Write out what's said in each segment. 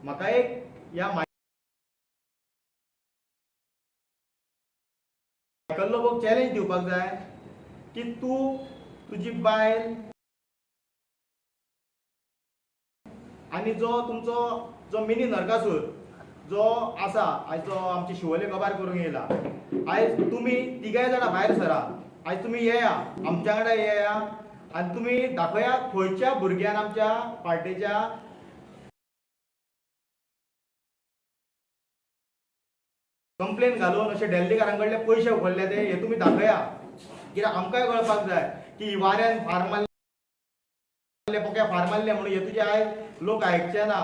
म्हाका एक ह्या मायकल लोबोक चॅलेंज दिवपाक जाय की तूं, तुजी बायल आनी जो तुमचो जो मिनी नरकासूर जो आसा आयज जो आमची शिवोले कबार करूंक येयला, आयज तुमी तिगाय जाणां भायर सरा, आयज तुमी येया आमच्या वांगडा येया आनी तुमी दाखया खंयच्या भुरग्यान आमच्या पार्टेच्या कंप्लेन घालून अशे डेल्लीकारां कडले पयशे उखल्ले ते, हे तुमी दाखया. कित्याक आमकांय कळपाक जाय की वाऱ्यान फार मारले, पोक्या फार मारले म्हणून हे तुजे आयज लोक आयकचे ना.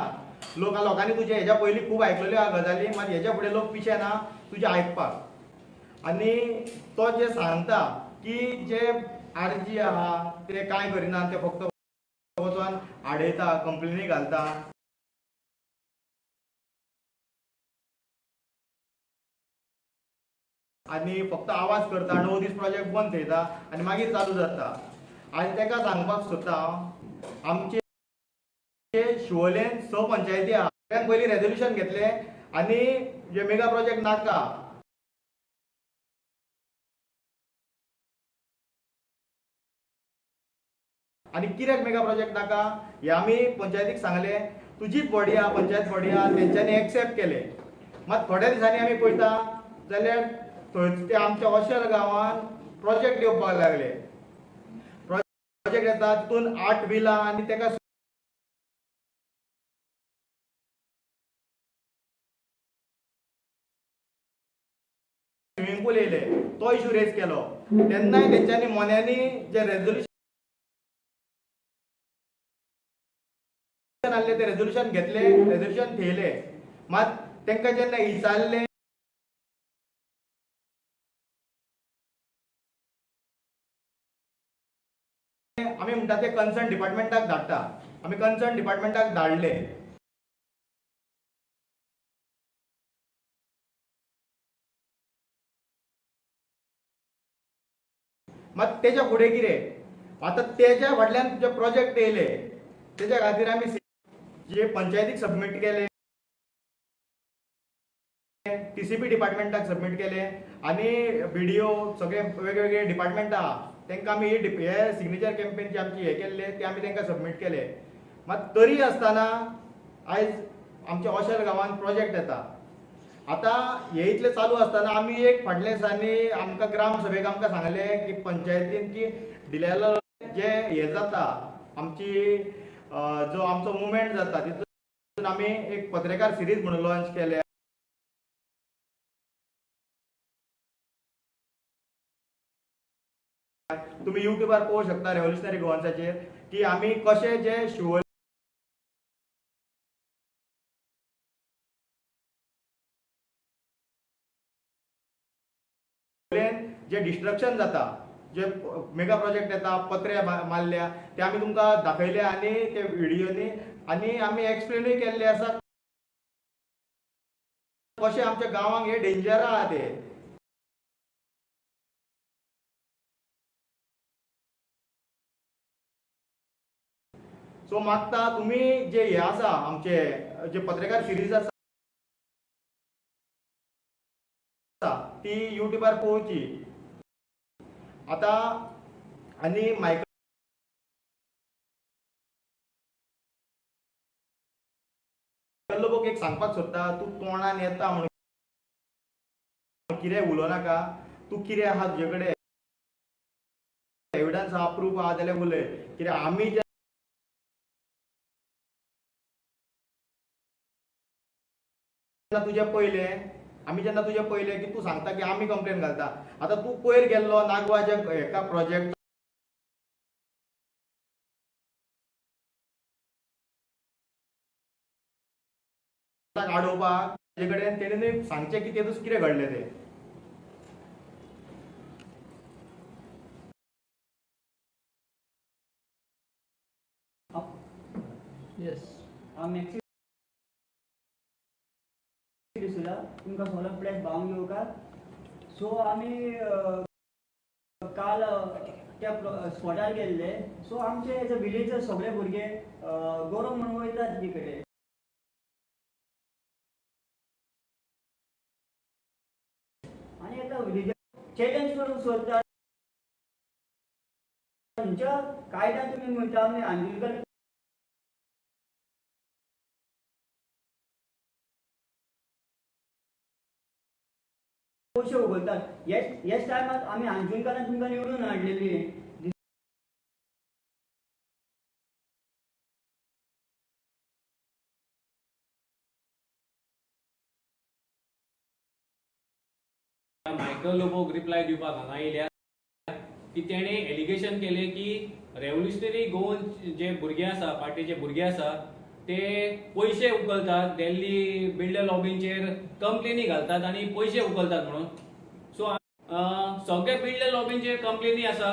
लोकांनी तुजे हेज्या पयलीं खूब आयकलेल्यो आहा गजाली, मात हेज्या फुडें लोक पिशे ना तुजें आयकपाक. आनी तो जे सांगता की जे आरजी आहा ते कांय करिना, ते फक्त वचोन आडयता, कंप्लेनी घालता आनी फक्त आवाज करता, 9 दीस प्रोजेक्ट बंद थेयता आनी मागीर चालू जाता. आनी ताका सांगपाक सोदता हांव, आमचे शिवोलेन 6 पंचायती आहा, सगळ्यांत पयलीं रेजोल्युशन घेतलें आनी जे मेगा प्रोजेक्ट नाका. आनी कित्याक मेगा प्रोजेक्ट नाका हे आमी पंचायतीक सांगलें, तुजीच बॉडी आहा, पंचायत बॉडी आहा, तेंच्यांनी एक्सेप्ट केलें. मात थोड्या दिसांनी आमी पळयता जाल्यार थंय ते आमच्या ओशेल गांवान प्रोजेक्ट येवपाक लागले. प्रोजेक्ट येता तितून 8 विलां आनी तेका स्विमींग पूल येयले, तो इशू रेज केलो. तेन्नाय तेंच्यांनी मोन्यांनी जे रेजोल्युशन आहले ते रेजोल्युशन घेतले, रेजोल्युशन थेयले. मात तेंकां जेन्ना विचारलें आमी म्हणटा ते कन्सर्न डिपार्टमेंटाक धाडटा, आमी कन्सर्न डिपार्टमेंटाक धाडले. मात तेज्या फुडें कितें आतां तेज्या फाटल्यान जे प्रोजेक्ट येयले तेज्या खातीर आमी जे पंचायतीक सबमीट केले, टीसीपी डिपार्टमेंटाक सबमीट केले आनी बीडीओ सगळे वेगवेगळे डिपार्टमेंट आहा तेंकां आमी हे सिग्नेचर कॅम्पेन जे आमची हे केल्ले ते आमी तेंकां सबमीट केले. मात तरी आसतना आयज आमच्या ओशेल गांवांत प्रोजेक्ट येता. आतां हे इतलें चालू आसतना आमी एक फाटल्या दिसांनी आमकां ग्राम सभेक आमकां सांगलें की पंचायतीन की दिलेलो जे हे जाता आमची जो आमचो मुवमेंट जाता तितून आमी एक पत्रकार सिरीज म्हणून लॉन्च केल्या. तुमी युट्यूबार पळोवंक शकता रेव्होल्युशनरी गोवन्साचेर की आमी कशे जे शिवोले जे डिस्ट्रक्शन जाता, जे मेगा प्रोजेक्ट येता, पत्रे मारल्या ते आमी तुमकां दाखयले आनी ते व्हिडियोनी आनी आमी एक्सप्लेनूय केल्ले आसा कशें आमच्या गांवांक हे डेंजर आहा ते. सो मागता तुमी जे हे आसा आमचे जे पत्रकार सिरीज आसा ती युट्यूबार पळोवची. आतां आनी मायकल लोबोक एक सांगपाक सोदता, तूं तोंडान येता म्हणून कितें उलोवं नाका, तूं कितें आहा तुजे कडेन एविडन्स आहा, प्रूफ आहा जाल्यार उलय. कित्याक आमी जेन्ना तुजें पयलें, आमी जेन्ना तुजें पयलें की तूं सांगता की आमी कंप्लेन घालता, आतां तूं पयर गेल्लो नागवाच्या हेका प्रोजेक्ट आडोवपाक, तेजे कडेन तेणें सांगचें की तेतूंत कितें घडलें तें. Yes. हांव मॅक्सी डिसोजा, तुमकां सगळो प्रेस भावंक येवकार. सो आमी काल त्या स्पॉटार गेल्ले. सो आमचे एज अ विलेजर सगळे भुरगे गरोवंक म्हणून वयतात तिचे कडेन. चॅलेंज करूंक सोदता. खंयच्या कायद्यान तुमी म्हणटा आमी अंजुणकर पयशे उखलतात? ह्याच टायमार आमी अंजुणकरान तुमकां निवडून हाडलेली. मायकल लोबोक रिप्लाय दिवपाक हांगा येयल्या की तेणें एलिगेशन केलें की रेवोल्युशनरी गोवन जे भुरगे आसा, पार्टीचे भुरगे आसा, ते पयशे उखलतात, दिल्ली बिल्डर लॉबींचेर कंप्लेनी घालतात आनी पयशे उखलतात म्हणून. सो सगळे बिल्डर लॉबींचेर कंप्लेनी आसा.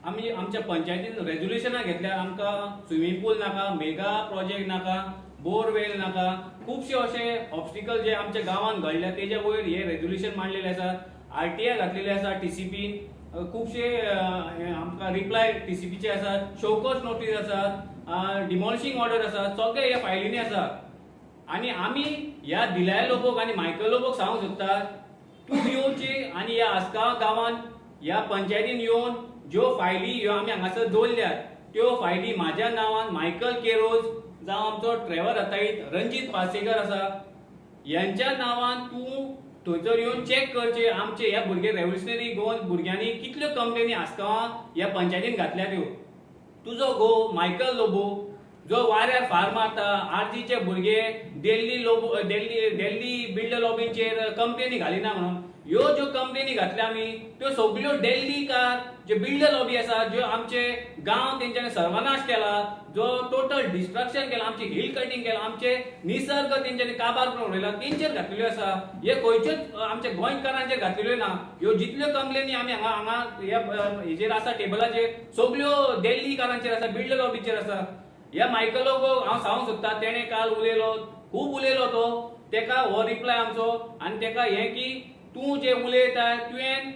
आमी आमच्या पंचायतीन रेजोल्युशनां घेतल्या, आमकां स्विमींग पूल नाका, मेगा प्रोजेक्ट नाका, बोरवेल नाका, खुबशे अशे ऑब्स्टिकल जे आमच्या गांवांत घडल्या तेज्या वयर हे रेजोल्युशन मांडलेले आसा. आरटीआय घातलेले आसा टीसीपीन, खुबशे आमकां रिप्लाय टीसीपीचे आसात, शोकॉज नोटीस आसा, डिमॉलिशींग ऑर्डर आसा, सगळे ह्या फायलींनी आसा. आनी आमी ह्या दिलाय लोबोक आनी मायकल लोबोक सांगूंक सोदतात, तूं येवची आनी ह्या आसगांव गांवांत ह्या पंचायतीन येवन ज्यो फायली ह्यो आमी हांगासर दवरल्यात त्यो फायली म्हाज्या नांवान मायकल केरोज जावं आमचो ट्रेवर अताईत, रंजीत पार्सेकर आसा, यांच्या नांवान तूं थंयसर येवन चॅक करचे आमचे ह्या भुरगे रेवोल्युशनरी गोवन भुरग्यांनी कितल्यो कंप्लेनी आसगांवां ह्या पंचायतीन घातल्या त्यो. तुजो घोव मायकल लोबो जो वाऱ्यार फार मारता, आरजीचे भुरगे दिल्ली लोबो दिल्ली बिल्डर लॉबींचेर कंप्लेनी घालिना म्हणून, ह्यो ज्यो कंप्लेनी घातल्या आमी त्यो सगल्यो दिल्लीकार जे बिल्डर लॉबी आसा, ज्यो आमचे गांव तेंच्यांनी सर्वनाश केला, जो टोटल डिस्ट्रक्शन केला, आमचे हिल कटिंग केला, आमचे निसर्ग तेंच्यांनी काबार करून उडयला, तेंचेर घातलेल्यो आसा. हे खंयच्योच आमच्या गोंयकारांचेर घातलेल्यो ना. ह्यो जितल्यो कंप्लेनी आमी हांगा हांगा ह्या हेजेर आसा टेबलाचेर सगल्यो दिल्लीकारांचेर आसा, बिल्डर लॉबीचेर आसा. ह्या मायकल लोबोक हांव सांगूंक सोदता, तेणें काल उलयलो, खूब उलयलो तो, तेका हो रिप्लाय आमचो. आनी तेका हें की तूं जें उलयता तुवें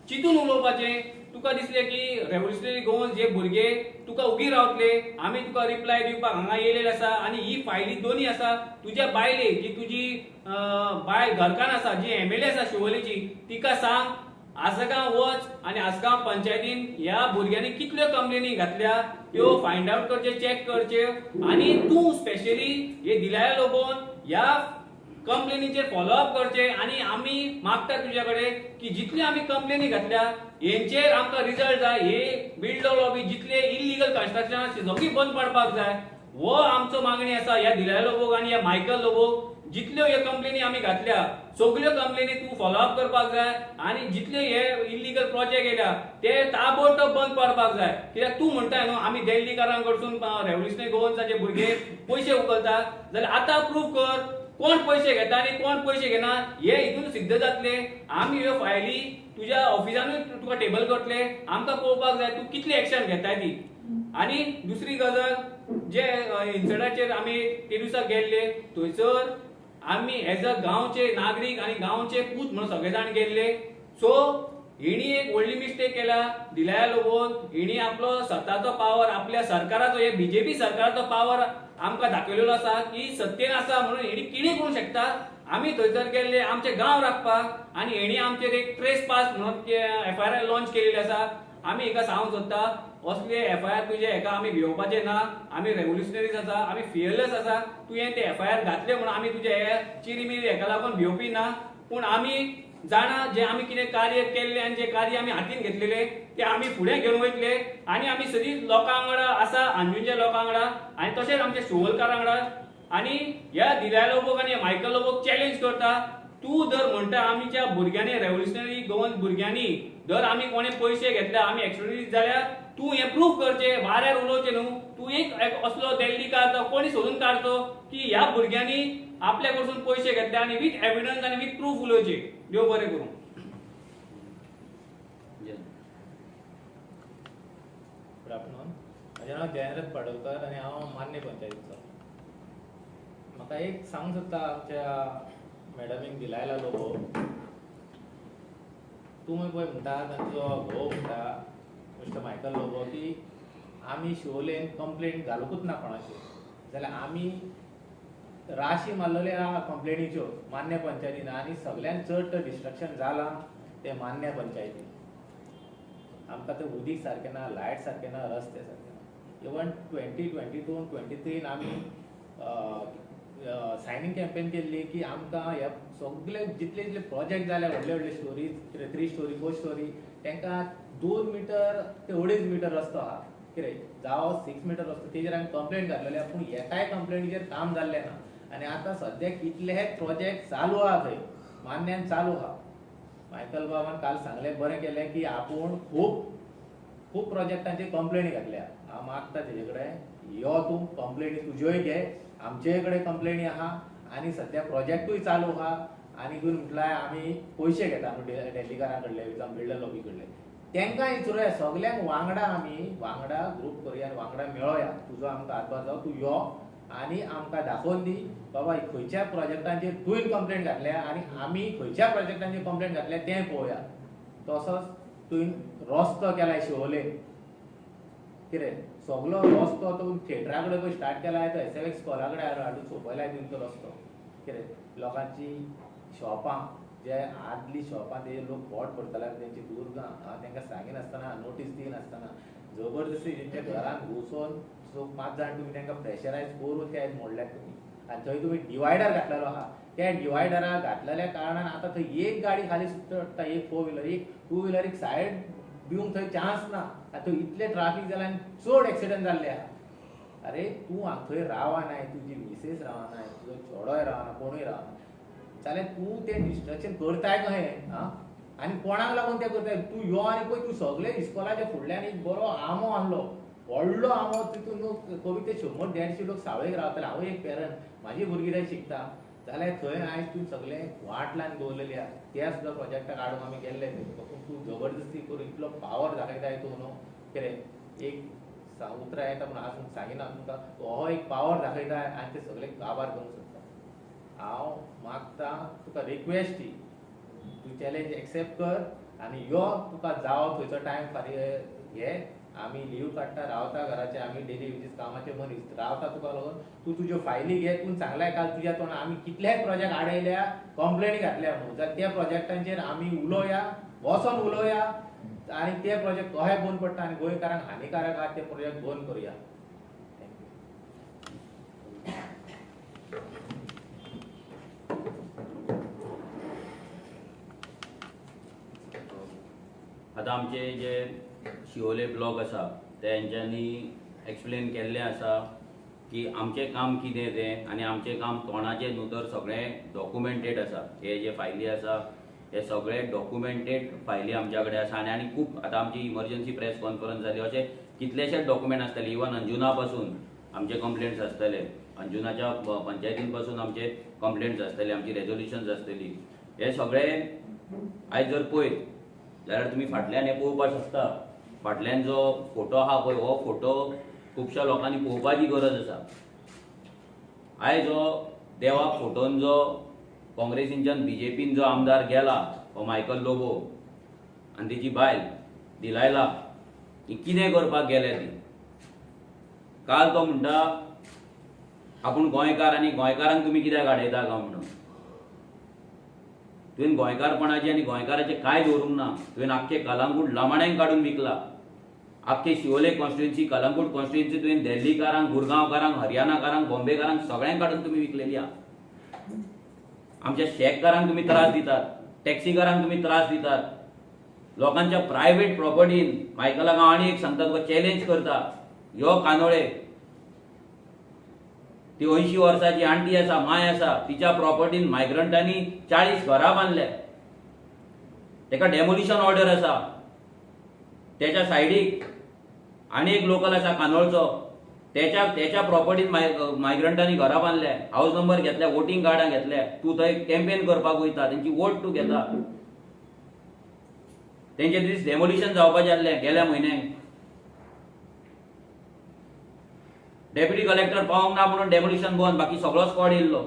चिंतून उलोवपाचें. तुका दिसलें की रेवोल्युशनरी गोवन जे भुरगे तुका उगी रावतले, आमी तुका रिप्लाय दिवपाक हांगा येयलेले आसा. आनी ही फायली दोनी आसा तुज्या बायले, जी तुजी बायल घरकान्न आसा, जी एमएलए आसा शिवोलेची, तिका सांग आसगांव वच आनी आसगांव पंचायतीन ह्या भुरग्यांनी कितल्यो कंप्लेनी घातल्या त्यो फायंड आवट करचे, चॅक करचे. आनी तूं स्पेशली हे दिलाया लोबोन ह्या कंप्लेनीचेर फॉलोअप करचे. आनी आमी मागता तुज्या कडेन की जितल्यो आमी कंप्लेनी घातल्या हेंचेर आमकां रिजल्ट जाय. हे बिल्डर लॉबी जितले इलिगल कन्स्ट्रक्शन आसा सगळी बंद पडपाक जाय, हो आमचो मागणी आसा ह्या दिलाया लोबोक आनी ह्या मायकल लोबोक. जितल्यो ह्यो कंप्लेनी आमी घातल्या सगल्यो कंप्लेनी तूं फॉलोअप करपाक जाय आनी जितले हे इलिगल प्रोजेक्ट येयल्या ते ताबडतोब बंद पडपाक जाय. कित्याक तूं म्हणटाय न्हू आमी दिल्लीकारां कडसून रेवोल्युशनरी गोवन्साचे भुरगे पयशे उखलता, जाल्यार आतां प्रूफ कर कोण पयशे घेता आनी कोण पयशे घेना हे हितून सिद्ध जातले. आमी ह्यो फायली तुज्या ऑफिसानूय तुका टेबल करतले, आमकां पळोवपाक जाय तूं कितली एक्शन घेताय ती. आनी दुसरी गजाल, जे इन्सिडंटाचेर आमी ते दिसा गेल्ले थंयसर आमी एज अ गांवचे नागरीक आनी गांवचे पूत म्हणून सगळे जाण गेल्ले. सो हिणी एक व्हडली मिस्टेक केल्या दिलाया लोबोन, हिणी आपलो सत्ताचो पावर, आपल्या सरकाराचो, हे बीजेपी सरकाराचो पावर आमकां दाखयलेलो आसा की सत्तेन आसा म्हणून हिणी कितें करूंक शकता. आमी थंयसर गेल्ले आमचे गांव राखपाक आनी हेणी आमचेर एक ट्रेस पास म्हणून एफआयआर लॉन्च केलेली आसा. आमी हेका सांगूंक सोदता असले एफआयआर तुजे हेका आमी भिवपाचे ना. आमी रेवोल्युशनरीज आसा, आमी फियरलेस आसा. तुवें ते एफआयआर घातले म्हणून आमी तुजे हे चिरीमिरी हेका लागून भिवपी ना. पूण आमी जाणा जे आमी कितें कार्य केल्लें आनी जे कार्य आमी हातीन घेतलेले ते आमी फुडें घेवन वयतले. आनी आमी सदींच लोकां वांगडा आसा, अंजुंच्या लोकां वांगडा आनी तशेंच आमच्या शिवोलकारां वांगडा. आनी ह्या दिलाया लोबोक आनी मायकल लोबोक चॅलेंज करता, तूं जर म्हणटा आमच्या भुरग्यांनी रेवोल्युशनरी गोवन भुरग्यांनी जर आमी कोणें पयशे घेतल्या आमी एक्सट्रीमिस्ट जाल्यार तूं हें प्रूफ करचें, वाऱ्यार उलोवचें न्हू. तूं एक असलो दिल्लीकार जावं कोणी सोदून काडचो की ह्या भुरग्यांनी आपल्या कडसून पयशे घेतले आनी विथ एविडन्स आनी विथ प्रूफ उलोवचें. देव बरें करूं. गुड आफ्टरनून, म्हजें नांव जयंत पाडोलकर आनी हांव मान्य पंचायतीचो. म्हाका एक सांगूंक सोदता आमच्या मॅडमीक दिलायला लोबो, तुमी पळय म्हणटा तांचो घोव म्हणटा मिस्टर मायकल लोबो की आमी शिवोलेन कंप्लेन घालुंकूच ना कोणाचेर, जाल्यार आमी राशी मारलेले आहा कंप्लेनीच्यो मान्य पंचायतीन आनी सगळ्यान चड तर डिस्ट्रक्शन जालां ते मान्य पंचायती आमकां ते उदीक सारकें ना, लायट सारकें ना, रस्ते सारके ना. इवन 2022 23 आमी सायनींग कॅम्पेन केल्ली की आमकां हे सगळे जितले जितले प्रोजेक्ट जाले व्हडले व्हडले स्टोरीज 3 स्टोरी 4 स्टोरी तांकां 2 मिटर ते 2.5 मिटर रस्तो आहा कितें जावं 6 मिटर रस्तो तेजेर आमी कंप्लेन घातलेली आहा, पूण एकाय कंप्लेनीचेर काम जाल्लें ना. आनी आतां सद्याक कितलेहे प्रोजेक्ट चालू आहा थंय मान्यान चालू आहा. मायकल बाबान काल सांगलें बरें केलें की आपूण खूब खूब प्रोजेक्टांची कंप्लेनी घातल्या. हांव मागता तेजे कडेन यो तूं कंप्लेनी तुज्योय घे, आमचेय कडेन कंप्लेनी आहा आनी सद्या प्रोजेक्टूय चालू आहा. आनी तूं म्हटल्यार आमी पयशे घेता न्हू डेल्लीकारां कडले जावं बिल्डर लॉबी कडले, तांकां विचारुया सगल्यांक वांगडा आमी वांगडा ग्रूप करुया आनी वांगडा मेळोया. तुजो आमकां हातभार जावं, तूं यो आनी आमकां दाखोवन दी बाबा खंयच्या प्रोजेक्टांचेर तुवें कंप्लेन घातल्या आनी आमी खंयच्या प्रोजेक्टांचेर कंप्लेन घातल्या तें पळोवया. तसोच तुवें रस्तो केलाय शिवोले कितें सगलो रस्तो तो थिएटरा कडेन पळय स्टार्ट केलाय तो एस एफ एक्स स्कॉला कडेन हाडून सोंपयलाय तुवें तो रस्तो. कितें लोकांची शॉपां जे आदली शॉपां ते लोक पोट भरताले तेंची दुर्गां तांकां सांगिनासतना नोटीस दिनासतना जबरदस्ती तेंच्या घरान घुसोन 5 जाण तुमी तांकां प्रेशरायज करून ते आयज मोडल्यात तुमी. आनी थंय तुमी डिवायडर घातलेलो आहा, त्या डिवायडराक घातलेल्या कारणान आतां थंय एक गाडी खाली सुद्दां पडटा, एक 4 व्हिलर एक 2 व्हिलरीक सायड दिवंक थंय चान्स ना. आतां थंय इतले ट्राफीक जालां आनी चड एक्सिडंट जाल्ले आहा. अरे तूं थंय रावनाय, तुजी मिसेस रावनाय, तुजो चेडोय रावना, कोणूय रावना जाल्यार तूं तें डिस्ट्रक्शन करताय कशें? आं आनी कोणाक लागून तें करताय? तूं यो आनी पळय तूं सगळे इस्कॉलाच्या फुडल्यान एक बरो आंबो हाडलो, व्हडलो आंबो, तितून लोक कमी ते 100 150 लोक सावळेक रावताले. हांव एक पेरंट, म्हाजी भुरगीं थंय शिकता जाल्यार थंय आयज तूं सगळें वाट लावन दवरलेली आहा. त्या सुद्दां प्रोजेक्टाक हाडूंक आमी गेल्ले थंय, पूण तूं जबरदस्ती करून इतलो पावर दाखयताय तूं न्हू कितें एक उतरां येता पूण हांव सांगिना तुमकां, हो एक पावर दाखयताय आनी ते सगळे काबार करूंक सोदता. हांव मागता तुका रिक्वेस्ट ही, तूं चॅलेंज एक्सेप्ट कर आनी यो, तुका जावो थंयचो टायम फारीक घे. आमी लीव काडटा, रावता घराचे, आमी डेली वेजीस कामाचे मनीस रावता तुका लागून. तूं तुज्यो फायली घे, तूं सांगलाय काल तुज्या तोंडान आमी कितलेय प्रोजेक्ट आडयल्या, कंप्लेनी घातल्या म्हणून, जाल्यार त्या प्रोजेक्टांचेर आमी उलोवया, वचोन उलोवया आनी ते प्रोजेक्ट कशे बंद पडटा आनी गोंयकारांक हानिकारक आहा ते प्रोजेक्ट बंद करुया. आतां आमचे जे शिवोले ब्लॉक आसा तेंच्यांनी एक्सप्लेन केल्लें आसा की आमचें काम कितें तें आनी आमचें काम तोंडाचें न्हू तर सगळें डॉक्युमेंटेड आसा. हे जे फायली आसा हे सगळे डॉक्युमेंटेड फायली आमच्या कडेन आसा. आनी आनी खूब आतां आमची इमर्जन्सी प्रेस कॉन्फरन्स जाली, अशे कितलेशेच डॉक्युमेंट आसतले. इवन अंजुना पासून आमचे कंप्लेंट्स आसतले, अंजुनाच्या पंचायतीन पासून आमचे कंप्लेंट्स आसतले, आमची रेजोल्युशन्स आसतली. हे सगळे आयज जर पळयत जाल्यार तुमी फाटल्यान हें पळोवपाक शकता. फाटल्यान जो फोटो आहा पळय, हो फोटो खुबश्या लोकांनी पळोवपाची गरज आसा. आयज हो देवाक फोटोन जो काँग्रेसींच्यान बीजेपीन जो आमदार गेला हो मायकल लोबो आनी तेची बायल दिलायला, ही कितें करपाक गेल्या ती. काल तो म्हणटा आपूण गोंयकार आनी गोंयकारांक तुमी कित्याक आडयता काय म्हणून. तुवें गोंयकारपणाचें आनी गोंयकाराचें कांय दवरूंक ना. तुवें आख्खे कलंगूट लमाण्यांक काडून विकला, आख्खे शिवोले कॉन्स्टिट्युएन्सी, कलंगूट कॉन्स्टिट्युएन्सी तुवें दिल्लीकारांक, गुरगांवकारांक, हरियाणाकारांक, बॉम्बेकारांक सगळ्यांक काडून तुमी विकलेली आहा. आमच्या शॅककारांक तुमी त्रास दितात, टॅक्सीकारांक तुमी त्रास दितात, लोकांच्या प्रायव्हेट प्रॉपर्टीन. मायकलाक हांव आनी एक सांगता, तुका चॅलेंज करता, यो कानोळे ती 80 वर्साची आंटी आसा, माय आसा, तिच्या प्रॉपर्टीन मायग्रंटांनी 40 घरां बांदल्या, तेका डेमोलिशन ऑर्डर आसा. तेच्या सायडीक आनी एक लोकल आसा कानोळचो, तेच्या तेच्या प्रॉपर्टीन मायग्रंटांनी घरां बांदल्या, हावज नंबर घेतल्या, वोटींग कार्डां घेतल्या. तूं थंय कॅम्पेन करपाक वयता, तेंची वोट तूं घेता. तेंचे दीस डेमोलिशन जावपाचें आसलें गेल्या म्हयन्याक, डेप्युटी कलेक्टर पावोंक ना म्हणून डेमोलिशन बंद, बाकी सगळो स्कॉड येयल्लो.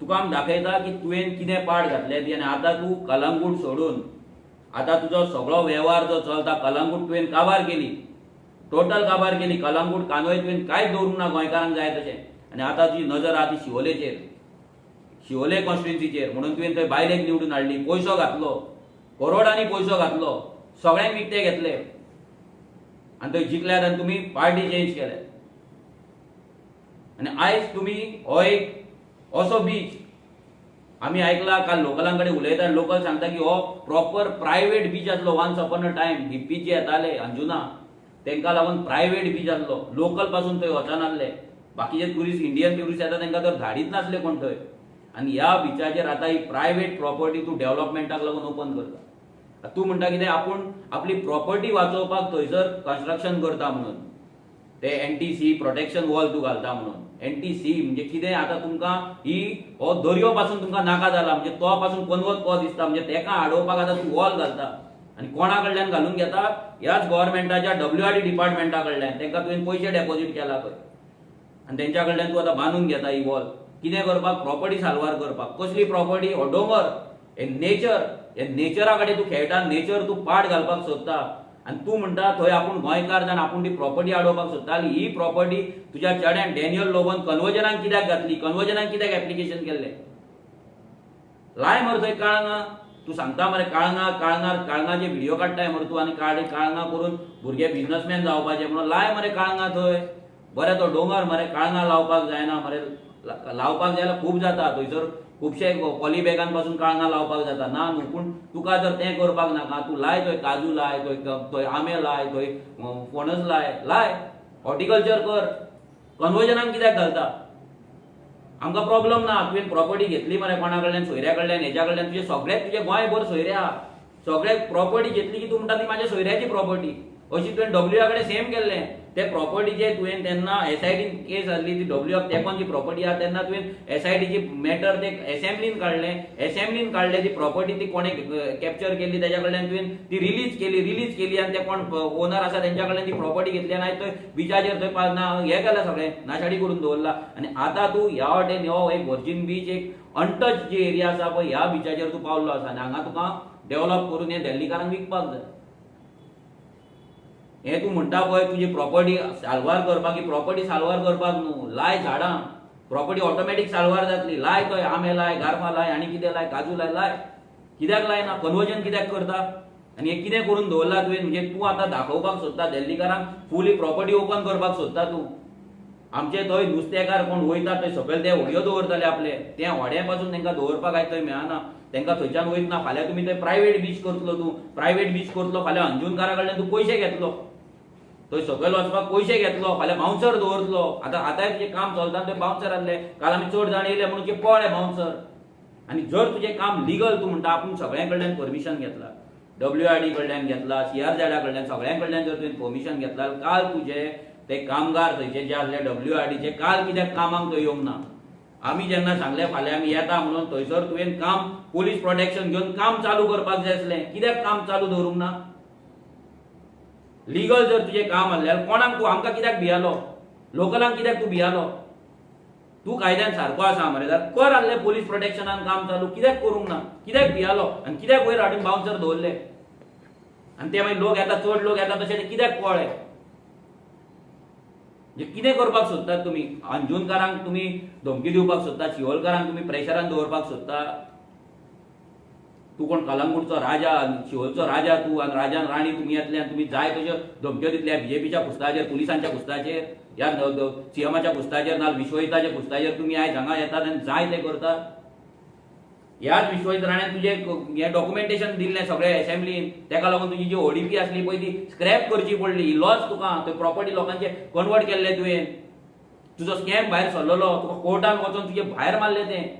तुका आमी दाखयता की तुवें कितें पाड घातले ती. आनी आतां तूं कलंगूट सोडून आतां तुजो सगळो वेव्हार जो चलता, कलंगूट तुवें काबार केली, टोटल काबार केली. कलंगूट कानोळे तुवें कांयच दवरूंक ना गोंयकारांक जाय तशें. आनी आतां तुजी नजर आहा ती शिवोलेचेर. शिवोले कॉन्स्टिट्युन्सीचेर, म्हणून तुवें थंय बायलेक निवडून हाडली, पयसो घातलो, करोडांनी पयसो घातलो, सगळ्यांक विकते घेतले आनी थंय जिखल्यात आनी तुमी पार्टी चेंज केल्या. आनी आयज तुमी हो एक असो बीच आमी आयकला, काल लोकलां कडेन उलयता, लोकल सांगता की हो प्रॉपर प्रायवेट बीच आसलो. Once upon a time hippies जे येताले अंजुना तेंकां लागून प्रायवेट बीच आसलो, लोकल पासून थंय वचनासले, बाकीचे ट्युरिस्ट इंडियन ट्युरिस्ट येता तेंकां तर धाडीत नासले कोण थंय. आनी ह्या बिचाचेर आतां ही प्रायवेट प्रॉपर्टी तूं डेव्हलपमेंटाक लागून ओपन करता. तूं म्हणटा कितें, आपूण आपली प्रॉपर्टी वाचोवपाक थंयसर कन्स्ट्रक्शन करता म्हणून ते एनटीसी प्रोटेक्शन वॉल तूं घालता म्हणून. एनटीसी म्हणजे कितें, आतां तुमकां ही हो दर्यो पासून तुमकां नाका जाला, म्हणजे तो पासून पनवत को दिसता, म्हणजे तेका आडोवपाक आतां तूं वॉल घालता. आनी कोणा कडल्यान घालून घेता, ह्याच गव्हर्मेंटाच्या डब्ल्यूआरडी डिपार्टमेंटा कडल्यान, तेंकां तुवें पयशे डेपोजीट केला खंय आनी तेंच्या कडल्यान तूं आतां बांदून घेता ही वॉल. कितें करपाक, प्रॉपर्टी साल्वार करपाक. कसली प्रॉपर्टी, हो दोंगर, हे नेचर, हे नेचरा कडेन तूं खेळटा, नेचर तूं पाड घालपाक सोदता. आनी तूं म्हणटा थंय आपूण गोंयकार जावन आपूण ती प्रॉपर्टी आडोवपाक सोदता. आनी ही प्रॉपर्टी तुज्या चेड्यान डॅनियल लोबोन कन्वर्जनाक कित्याक घातली, कन्वर्जनाक कित्याक एप्लिकेशन केल्लें? लाय मरे थंय काळंगा, तूं सांगता मरे काळंगा काळंगार काळंगाचे व्हिडियो काडटाय मरे तूं, आनी काळंगा करून भुरगे बिजनसमॅन जावपाचे म्हणून लाय मरे काळंगा थंय. बरें तो दोंगर मरे काळंगा लावपाक जायना मरे, लावपाक जाल्यार खूब जाता थंयसर, खुबशे पॉली बॅगान पासून काळंगा लावपाक जाता ना न्हू, पूण तुका जर तें करपाक नाका, तूं लाय थंय काजू लाय, थंय थंय आंबे लाय, थंय फणस लाय, लाय हॉर्टिकल्चर कर. कन्वर्जनाक कित्याक घालता? आमकां प्रॉब्लम ना, तुवें प्रॉपर्टी घेतली मरे कोणा कडल्यान, सोयऱ्या कडल्यान, हेज्या कडल्यान, तुजे सगळेच तुजे गोंयभर सोयरे आहा, सगळे प्रॉपर्टी घेतली की तूं म्हणटा ती म्हाज्या सोयऱ्याची प्रॉपर्टी. अशी तुवें डब्ल्यू कडेन सेम केल्लें. ते प्रॉपर्टीचे तुवें तेन्ना एसआयटीन केस आसली ती डब्ल्यू तेकोन जी प्रॉपर्टी आहा तेन्ना तुवें एसआयटीची मॅटर ते एसेंब्लीन काडलें, एसेंब्लीन काडलें ती प्रॉपर्टी ती कोणें कॅप्चर केल्ली तेज्या कडल्यान तुवें ती रिलीज केली, रिलीज केली आनी ते कोण ओनर आसा तेंच्या कडल्यान ती प्रॉपर्टी घेतली आनी आयज थंय बिचाचेर थंय ना हें केलां, सगळें नाशाडी करून दवरला. आनी आतां तूं ह्या वाटेन हो एक वर्जीन बीच, एक अनटच जी एरिया आसा पळय, ह्या बिचाचेर तूं पावल्लो आसा आनी हांगा तुका डेव्हलप करून हें दिल्लीकारांक विकपाक जाय. हें तूं म्हणटा पळय तुजी प्रॉपर्टी साल्वार करपाक, ही प्रॉपर्टी साल्वार करपाक न्हू, लाय झाडां, प्रॉपर्टी ऑटोमॅटीक साल्वार जातली. लाय थंय आंबे लाय, गारफां लाय, आनी कितें लाय, काजू लाय, लाय. कित्याक लायना, कन्वर्जन कित्याक करता? आनी हें कितें करून दवरलां तुवें? म्हणजे तूं आतां दाखोवपाक सोदता दिल्लीकारांक फुली प्रॉपर्टी ओपन करपाक सोदता तूं. आमचे थंय नुस्तेकार कोण वयता थंय सकयल ते होडयो दवरताले आपले, ते होड्या पासून तांकां दवरपाक आयज थंय मेळना, तांकां थंयच्यान वयतना. फाल्यां तुमी थंय प्रायवेट बीच करतलो, तूं प्रायवेट बीच करतलो, फाल्यां अंजुनकारा कडल्यान तूं पयशे घेतलो, थंय सकयल वचपाक पयशे घेतलो, फाल्यां बाउन्सर दवरतलो. आतां आतांय तुजें काम चलता थंय बाउन्सर आसले, काल आमी चड जाण येयले म्हणून तुजे पळ्ळे बाउन्सर. आनी जर तुजें काम लिगल, तूं म्हणटा आपूण सगळ्यां कडल्यान परमिशन घेतला, डब्ल्यूआरडी कडल्यान घेतला, सीआरझेडा कडल्यान, सगळ्यां कडल्यान जर तुवें परमिशन घेतला, काल तुजे ते कामगार थंयचे जे आसले डब्ल्यूआरडीचे काल कित्याक कामाक थंय येवंक ना? आमी जेन्ना सांगलें फाल्यां आमी येता म्हणून, थंयसर तुवें काम पोलीस प्रोटेक्शन घेवन काम चालू करपाक जाय आसलें, कित्याक काम चालू दवरूंक ना? लिगल जर तुजें काम आसलें जाल्यार कोणाक तूं आमकां कित्याक भियालो, लोकलांक कित्याक तूं भियालो? तूं कायद्यान सारको आसा मरे जाल्यार कर आसलें पोलीस प्रोटेक्शनान काम चालू, कित्याक करूंक ना? कित्याक भियालो आनी कित्याक वयर हाडून बाउन्सर दवरले? आनी ते मागीर लोक येता, चड लोक येता तशें ते कित्याक पळ्ळे? म्हणजे कितें करपाक सोदतात तुमी? अंजुनकारांक तुमी धमकी दिवपाक सोदतात, शिवोलकारांक तुमी प्रेशरान दवरपाक सोदता. तूं कोण कलंगूटचो राजा, शिवोलचो राजा तूं, आनी राजान राणी तुमी येतले आनी तुमी जाय तश्यो धमक्यो दितले बीजेपीच्या पुस्ताचेर, पुलिसांच्या पुस्ताचेर, ह्या सीएमाच्या पुस्ताचेर, ना विश्वजिताच्या पुस्ताचेर तुमी आयज हांगा येतात आनी जाय तें करतात. ह्याच विश्वजीत राण्यान तुजें हें डॉक्युमेंटेशन दिल्लें सगळें एसेंब्लीन, तेका लागून तुजी जी ओडीपी आसली पळय ती स्क्रॅप करची पडली. ही लॉस तुका थंय प्रॉपर्टी लोकांचे कन्वर्ट केल्ले तुवें, तुजो स्कॅम भायर सरलेलो, तुका कोर्टान वचोन तुजें भायर मारलें तें.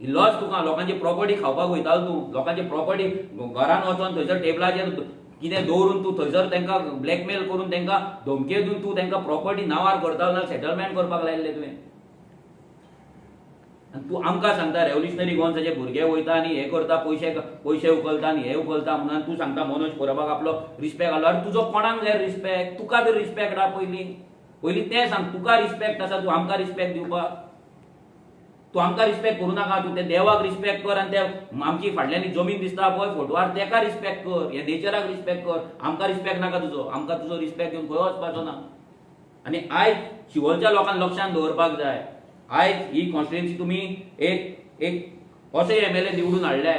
ही लॉस तुका, लोकांची प्रॉपर्टी खावपाक वयतालो तूं, लोकांची प्रॉपर्टी घरान वचोन थंयसर टेबलाचेर कितें दवरून तूं थंयसर तांकां ब्लॅकमेल करून तांकां धमकी दिवन तूं तांकां प्रॉपर्टी नांवार करतालो, ना सेटलमेंट करपाक लायिल्लें तुवें. आनी तूं आमकां सांगता रेव्होल्युशनरी गोवन्साचे भुरगे वयता आनी हें करता, पयशे पयशे उखलता आनी हें उखलता म्हणून तूं सांगता मनोज परबाक आपलो रिस्पेक्ट आसलो. आनी तुजो कोणाक जाय रिस्पेक्ट? तुका तरी रिस्पेक्ट आहा पयलीं, पयलीं तें सांग, तुका रिस्पेक्ट आसा, तूं आमकां रिस्पेक्ट दिवपाक? तूं आमकां रिस्पेक्ट करूं नाका, तूं ते देवाक रिस्पेक्ट कर आनी ते आमची फाटल्यान जमीन दिसता पळय फोटवार तेका रिस्पेक्ट कर, ह्या नेचराक रिस्पेक्ट कर, आमकां रिस्पेक्ट नाका तुजो, आमकां तुजो रिस्पेक्ट घेवन खंय वचपाचो ना. आनी आयज शिवोलच्या लोकांक लक्षांत दवरपाक जाय, आयज ही कॉन्स्टिट्युएन्सी तुमी एक एक अशे एमएलए निवडून हाडले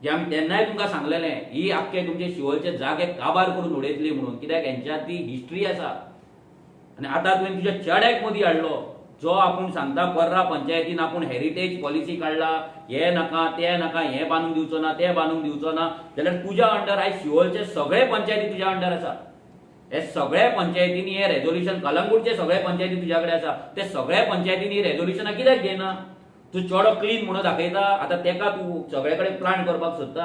जे आमी तेन्नाय तुमकां सांगलेलें ही आख्खे तुमचे शिवोलचे जागे काबार करून उडयतली म्हणून, कित्याक हेंच्या ती हिस्ट्री आसा. आनी आतां तुवें तुज्या चेड्याक मदीं हाडलो जो आपूण सांगता पर्रा पंचायतीन आपूण हेरिटेज पॉलिसी काडला, हे नाका ते नाका, हे बांदूंक दिवचो ना ते बांदूंक दिवचो ना, जाल्यार तुज्या अंडर आयज शिवोलचे सगळे पंचायती तुज्या अंडर आसा. हे सगळे पंचायतींनी हे रेजोल्युशन, कलंगूटचे सगळे पंचायती तुज्या कडेन आसा, ते सगळे पंचायतींनी रेजोल्युशनां कित्याक घेयना? तूं चेडो क्लीन म्हणून दाखयता, आतां तेका तूं सगळे कडेन प्लांट करपाक सोदता,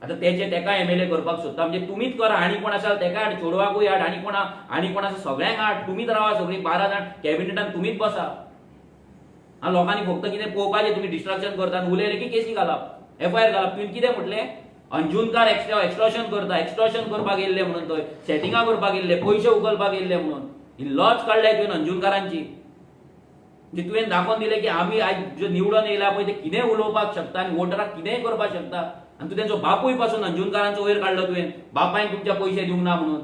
आतां तेचे तेका एमएलए करपाक सोदता. म्हणजे तुमीच करा, आनी कोण आसा तेका हाड, चेडवाकूय हाड, आनी कोण आनी कोण आसा सगळ्यांक हाड, तुमीच रावा सगळीं 12 जाण कॅबिनेटान तुमीच बसा. आनी लोकांनी फक्त कितें पळोवपाचें, तुमी डिस्ट्रक्शन करता आनी उलयले की केसी घालप, एफआयआर घालप. तुवें कितें म्हटलें? अंजुनकार एक्स्ट्रॉशन करता, एक्स्ट्रॉशन करपाक येयल्ले म्हणून, थंय सेटिंगां करपाक येयल्ले, पयशे उखलपाक येयल्ले म्हणून ही लॉज काडल्या तुवें अंजुनकारांची. म्हणजे तुवें दाखोवन दिलें की आमी आयज जो निवडून येयला पळय ते कितेंय उलोवपाक शकता आनी वोटराक कितेंय करपाक शकता. आनी तूं तेंचो बापूय पासून अंजुनकारांचो वयर काडलो तुवें, बापायन तुमच्या पयशे दिवंक ना म्हणून.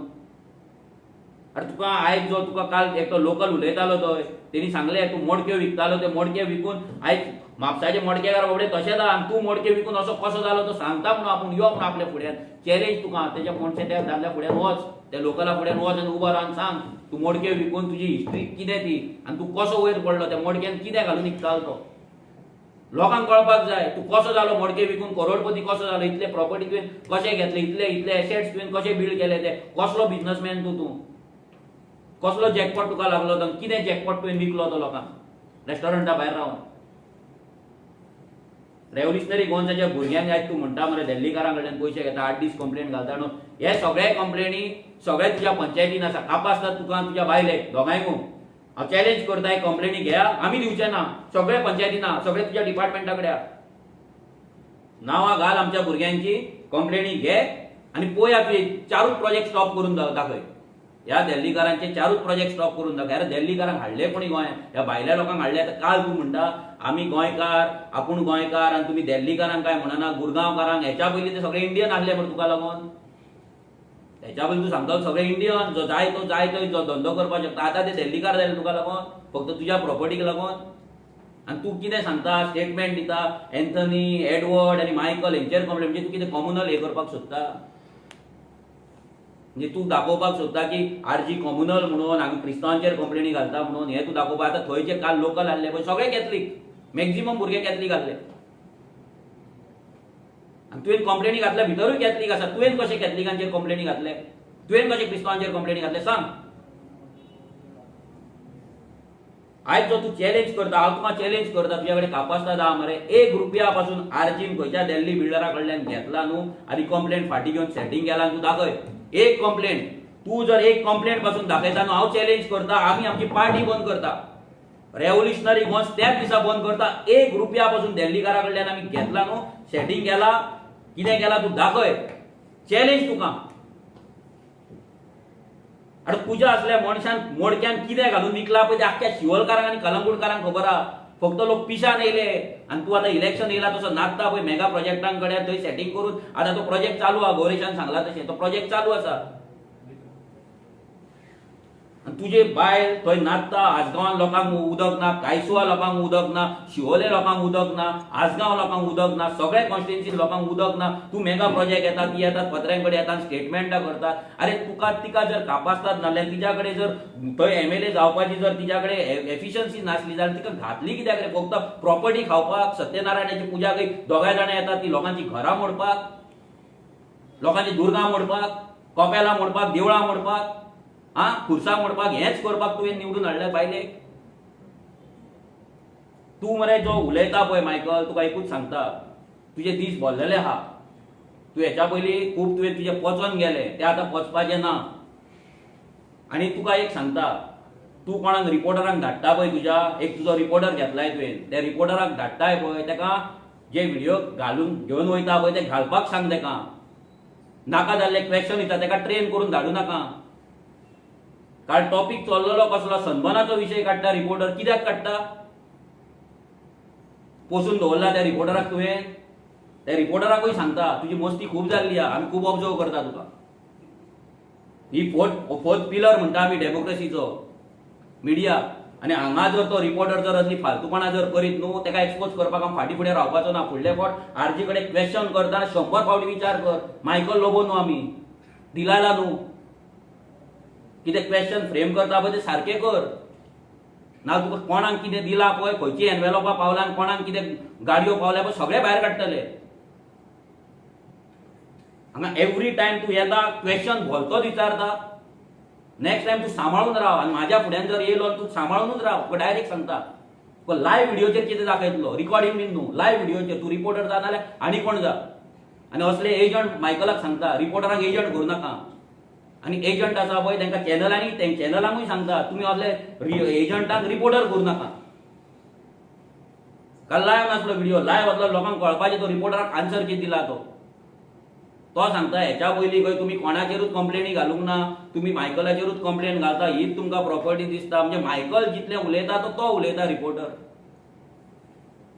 आरे तुका आयज जो तुका काल एकटो लोकल उलयतालो थंय तेणी सांगलें तूं मोडक्यो विकतालो, ते मोडके विकून आयज म्हापसाचे मोडकेकार बाबडे तशेंच आहा, आनी तूं मोडके विकून असो कसो जालो तो सांगता म्हणून आपूण यो म्हणून आपल्या फुड्यान चॅलेंज तुका. तेच्या मनशा त्या दादल्या फुड्यान वच, त्या लोकला फुड्यान वच आनी उबो रावन सांग तूं मोडके विकून तुजी हिस्ट्री कितें ती आनी तूं कसो वयर पडलो, त्या मोडक्यान कितें घालून विकतालो तो. लोकांक कळपाक जाय तूं कसो जालो मोडके विकून करोडपती कसो जालो, इतले प्रॉपर्टी तुवें कशें घेतले, इतले इतले एसेट्स तुवें कशे बिल्ड केले, ते कसलो बिजनसमॅन तूं, तूं कसलो जॅकपॉट तुका लागलो तो, कितें जॅकपॉट तुवें विकलो तो लोकांक रेस्टॉरंटा भायर रावन. रेव्होल्युशनरी गोवन्साच्या भुरग्यांक आयज तूं म्हणटा मरे दिल्लीकारां कडल्यान पयशे घेता, 8 दीस कंप्लेन घालता न्हू. हे सगळे कंप्लेनी सगळे तुज्या पंचायतीन आसा, कापासतात तुका तुज्या बायलेक दोगांयकू. हांव चॅलेंज करता, हे कंप्लेनी घेया, आमी दिवचे ना, सगळे पंचायतीन आहा, सगळे तुज्या डिपार्टमेंटा कडेन नांवां घाल आमच्या भुरग्यांची, कंप्लेनी घे आनी पळया तुवें 4 प्रोजेक्ट स्टॉप करून दाखय. ह्या दिल्लीकारांचे 4 प्रोजेक्ट स्टॉप करून दाखय. अरे दिल्लीकारांक हाडले कोणी गोंयांत, ह्या भायल्या लोकांक हाडले. आतां काल तूं म्हणटा आमी गोंयकार, आपूण गोंयकार आनी तुमी दिल्लीकारांक काय म्हणना, गुरगांवकारांक. हेच्या पयलीं ते सगळे इंडियन आसले म्हण तुका लागून, हेच्या पयलीं तूं सांगता सगळे इंडियन, जो जाय तो जाय तो जो धंदो करपाक शकता. आतां ते दिल्लीकार जाले तुका लागून, फक्त तुज्या प्रॉपर्टीक लागून. आनी तूं कितें सांगता, स्टेटमेंट दिता एन्थनी, एडवर्ड आनी मायकल हेंचेर कंप्लेन, म्हणजे तूं कितें कॉम्युनल हें करपाक सोदता? म्हणजे तूं दाखोवपाक सोदता की आरजी कॉम्युनल म्हणून हांगा क्रिस्तांवांचेर कंप्लेनी घालता म्हणून, हें तूं दाखोवपाक. आतां थंय जे काल लोकल आहले पळय सगळे कॅथलीक, मॅक्झिमम भुरगे कॅथलीक आहले, आनी तुवें कंप्लेनी घातल्या भितरूय कॅथलीक आसा. तुवें कशें कॅथलिकांचेर कंप्लेनी घातले, तुवें कशें क्रिस्तांवांचेर कंप्लेनी घातले सांग. आयज जो तूं चॅलेंज करता, हांव तुका चॅलेंज करता, तुज्या कडेन कापास्ताद आहा मरे, 1 रुपया पासून आरजीन खंयच्या दिल्ली बिल्डरा कडल्यान घेतला न्हू आनी कंप्लेन फाटीं घेवन सेटींग केला तूं दाखय एक कंप्लेन. तूं जर एक कंप्लेन पासून दाखयता न्हू, हांव चॅलेंज करता, आमी आमची पार्टी बंद करता, रेव्होल्युशनरी गोवन्स त्याच दिसा बंद करता. 1 रुपया पासून दिल्लीकारा कडल्यान आमी घेतला न्हू, सेटींग केला, कितें केला तूं दाखय, चॅलेंज तुका. आनी तुज्या असल्या मनशान मोडक्यान कितें घालून विकला पळय ते आख्ख्या शिवोलकारांक आनी कलंगूटकारांक खबर आहा. फक्त लोक पिशान येयले आनी तूं आतां इलेक्शन येयला तसो नाचता पळय मेगा प्रोजेक्टां कडेन थंय सेटींग करून. आतां तो प्रोजेक्ट चालू आहा, गौरेशान सांगला तशें तो प्रोजेक्ट चालू आसा. आनी तुजे बायल थंय नाचता, आजगांवान लोकांक उदक ना, कायसुआ लोकांक उदक ना, शिवोले लोकांक उदक ना, आजगांव लोकांक उदक ना, सगळे कॉन्स्टिट्युएन्सी लोकांक उदक ना. तूं मेगा प्रोजेक्ट येता, ती येतात पत्र्यां कडेन येतात, स्टेटमेंटां करतात. अरे तुका तिका जर कापास्ताद नासल्यार, तिच्या कडेन जर थंय एमएलए जावपाची जर तिच्या कडेन एफिशियन्सी नासली जाल्यार तिका घातली कित्याक रे? फक्त प्रॉपर्टी खावपाक, सत्यनारायणाची पुजा खंय दोगांय जाणां येतात ती लोकांची घरां मोडपाक, लोकांची दुर्गां मोडपाक, कोपेलां मोडपाक, देवळां मोडपाक, आं खुर्सा मोडपाक, हेंच करपाक तुवें निवडून हाडलें बायलेक. तूं मरे जो उलयता पळय मायकल, तुका एकूच सांगता, तुजे दीस भरलेले आहा. तूं हेच्या पयलीं खूब तुवें तुजें पचोन गेलें, तें आतां पचपाचें ना. आनी तुका एक सांगता, तूं कोणाक रिपोर्टरांक धाडटा पळय, तुज्या एक तुजो रिपोर्टर घेतलाय तुवें, त्या रिपोर्टराक धाडटाय पळय तेका जे व्हिडियो घालून घेवन वयता पळय ते घालपाक सांग तेका. नाका जाल्ले क्वेश्चन दिता तेका ट्रेन करून धाडूं नाका. काल टॉपीक चल्लेलो कसलो, सनबर्नाचो विशय काडटा रिपोर्टर, कित्याक काडटा? पोसून दवरला त्या रिपोर्टराक तुवें. त्या रिपोर्टराकूय सांगता तुजी मस्ती खूब जाल्ली आहा, आमी खूब ऑब्जर्व करता तुका. ही फोर्थ पिलर म्हणटा आमी डेमोक्रेसीचो, मिडिया. आनी हांगा जर तो रिपोर्टर जर असली फालतूपणां जर करीत न्हू तेका एक्सपोज करपाक आमी फाटीं फुडें रावपाचो ना. फुडले फावट आरजी कडेन क्वेश्चन करतना 100 फावटी विचार कर. मायकल लोबो न्हू आमी, दिलायला न्हू. कितें क्वेश्चन फ्रेम करता पळय तें सारकें कर. ना तुका कोणाक कितें दिलां पळय, खंयची एनवेलोपां पावला, कोणाक कितें गाडयो पावल्या पळय, सगळें भायर काडटले. हांगा एवरी टायम तूं येता क्वेश्चन भलतोच विचारता. नेक्स्ट टायम तूं सांबाळून राव आनी म्हाज्या फुड्यान जर येयलो तूं सांबाळुनूच राव. तुका डायरेक्ट सांगता, तुका लायव्ह व्हिडियोचेर कितें दाखयतलो, रिकॉर्डिंग बीन न्हू, लायव्ह व्हिडियोचेर. तूं रिपोर्टर जा नाल्यार आनी कोण जा. आनी असले एजंट मायकलाक सांगता, रिपोर्टरांक एजंट करूं नाका. आनी एजंट आसा पळय तांकां चॅनलांनी, चॅनलांकूय सांगता तुमी असले एजंटांक रिपोर्टर करूं नाका. काल लायव्ह नासलो व्हिडियो, लायव्ह आसलो लोकांक कळपाचें तो रिपोर्टराक आन्सर कितें दिला तो. तो सांगता हेच्या पयलीं खंय तुमी कोणाचेरूच कंप्लेनी घालूंक ना, तुमी मायकलाचेरूच कंप्लेन घालता, हीच तुमकां प्रॉपर्टी दिसता. म्हणजे मायकल जितलें उलयता तो तो उलयता रिपोर्टर.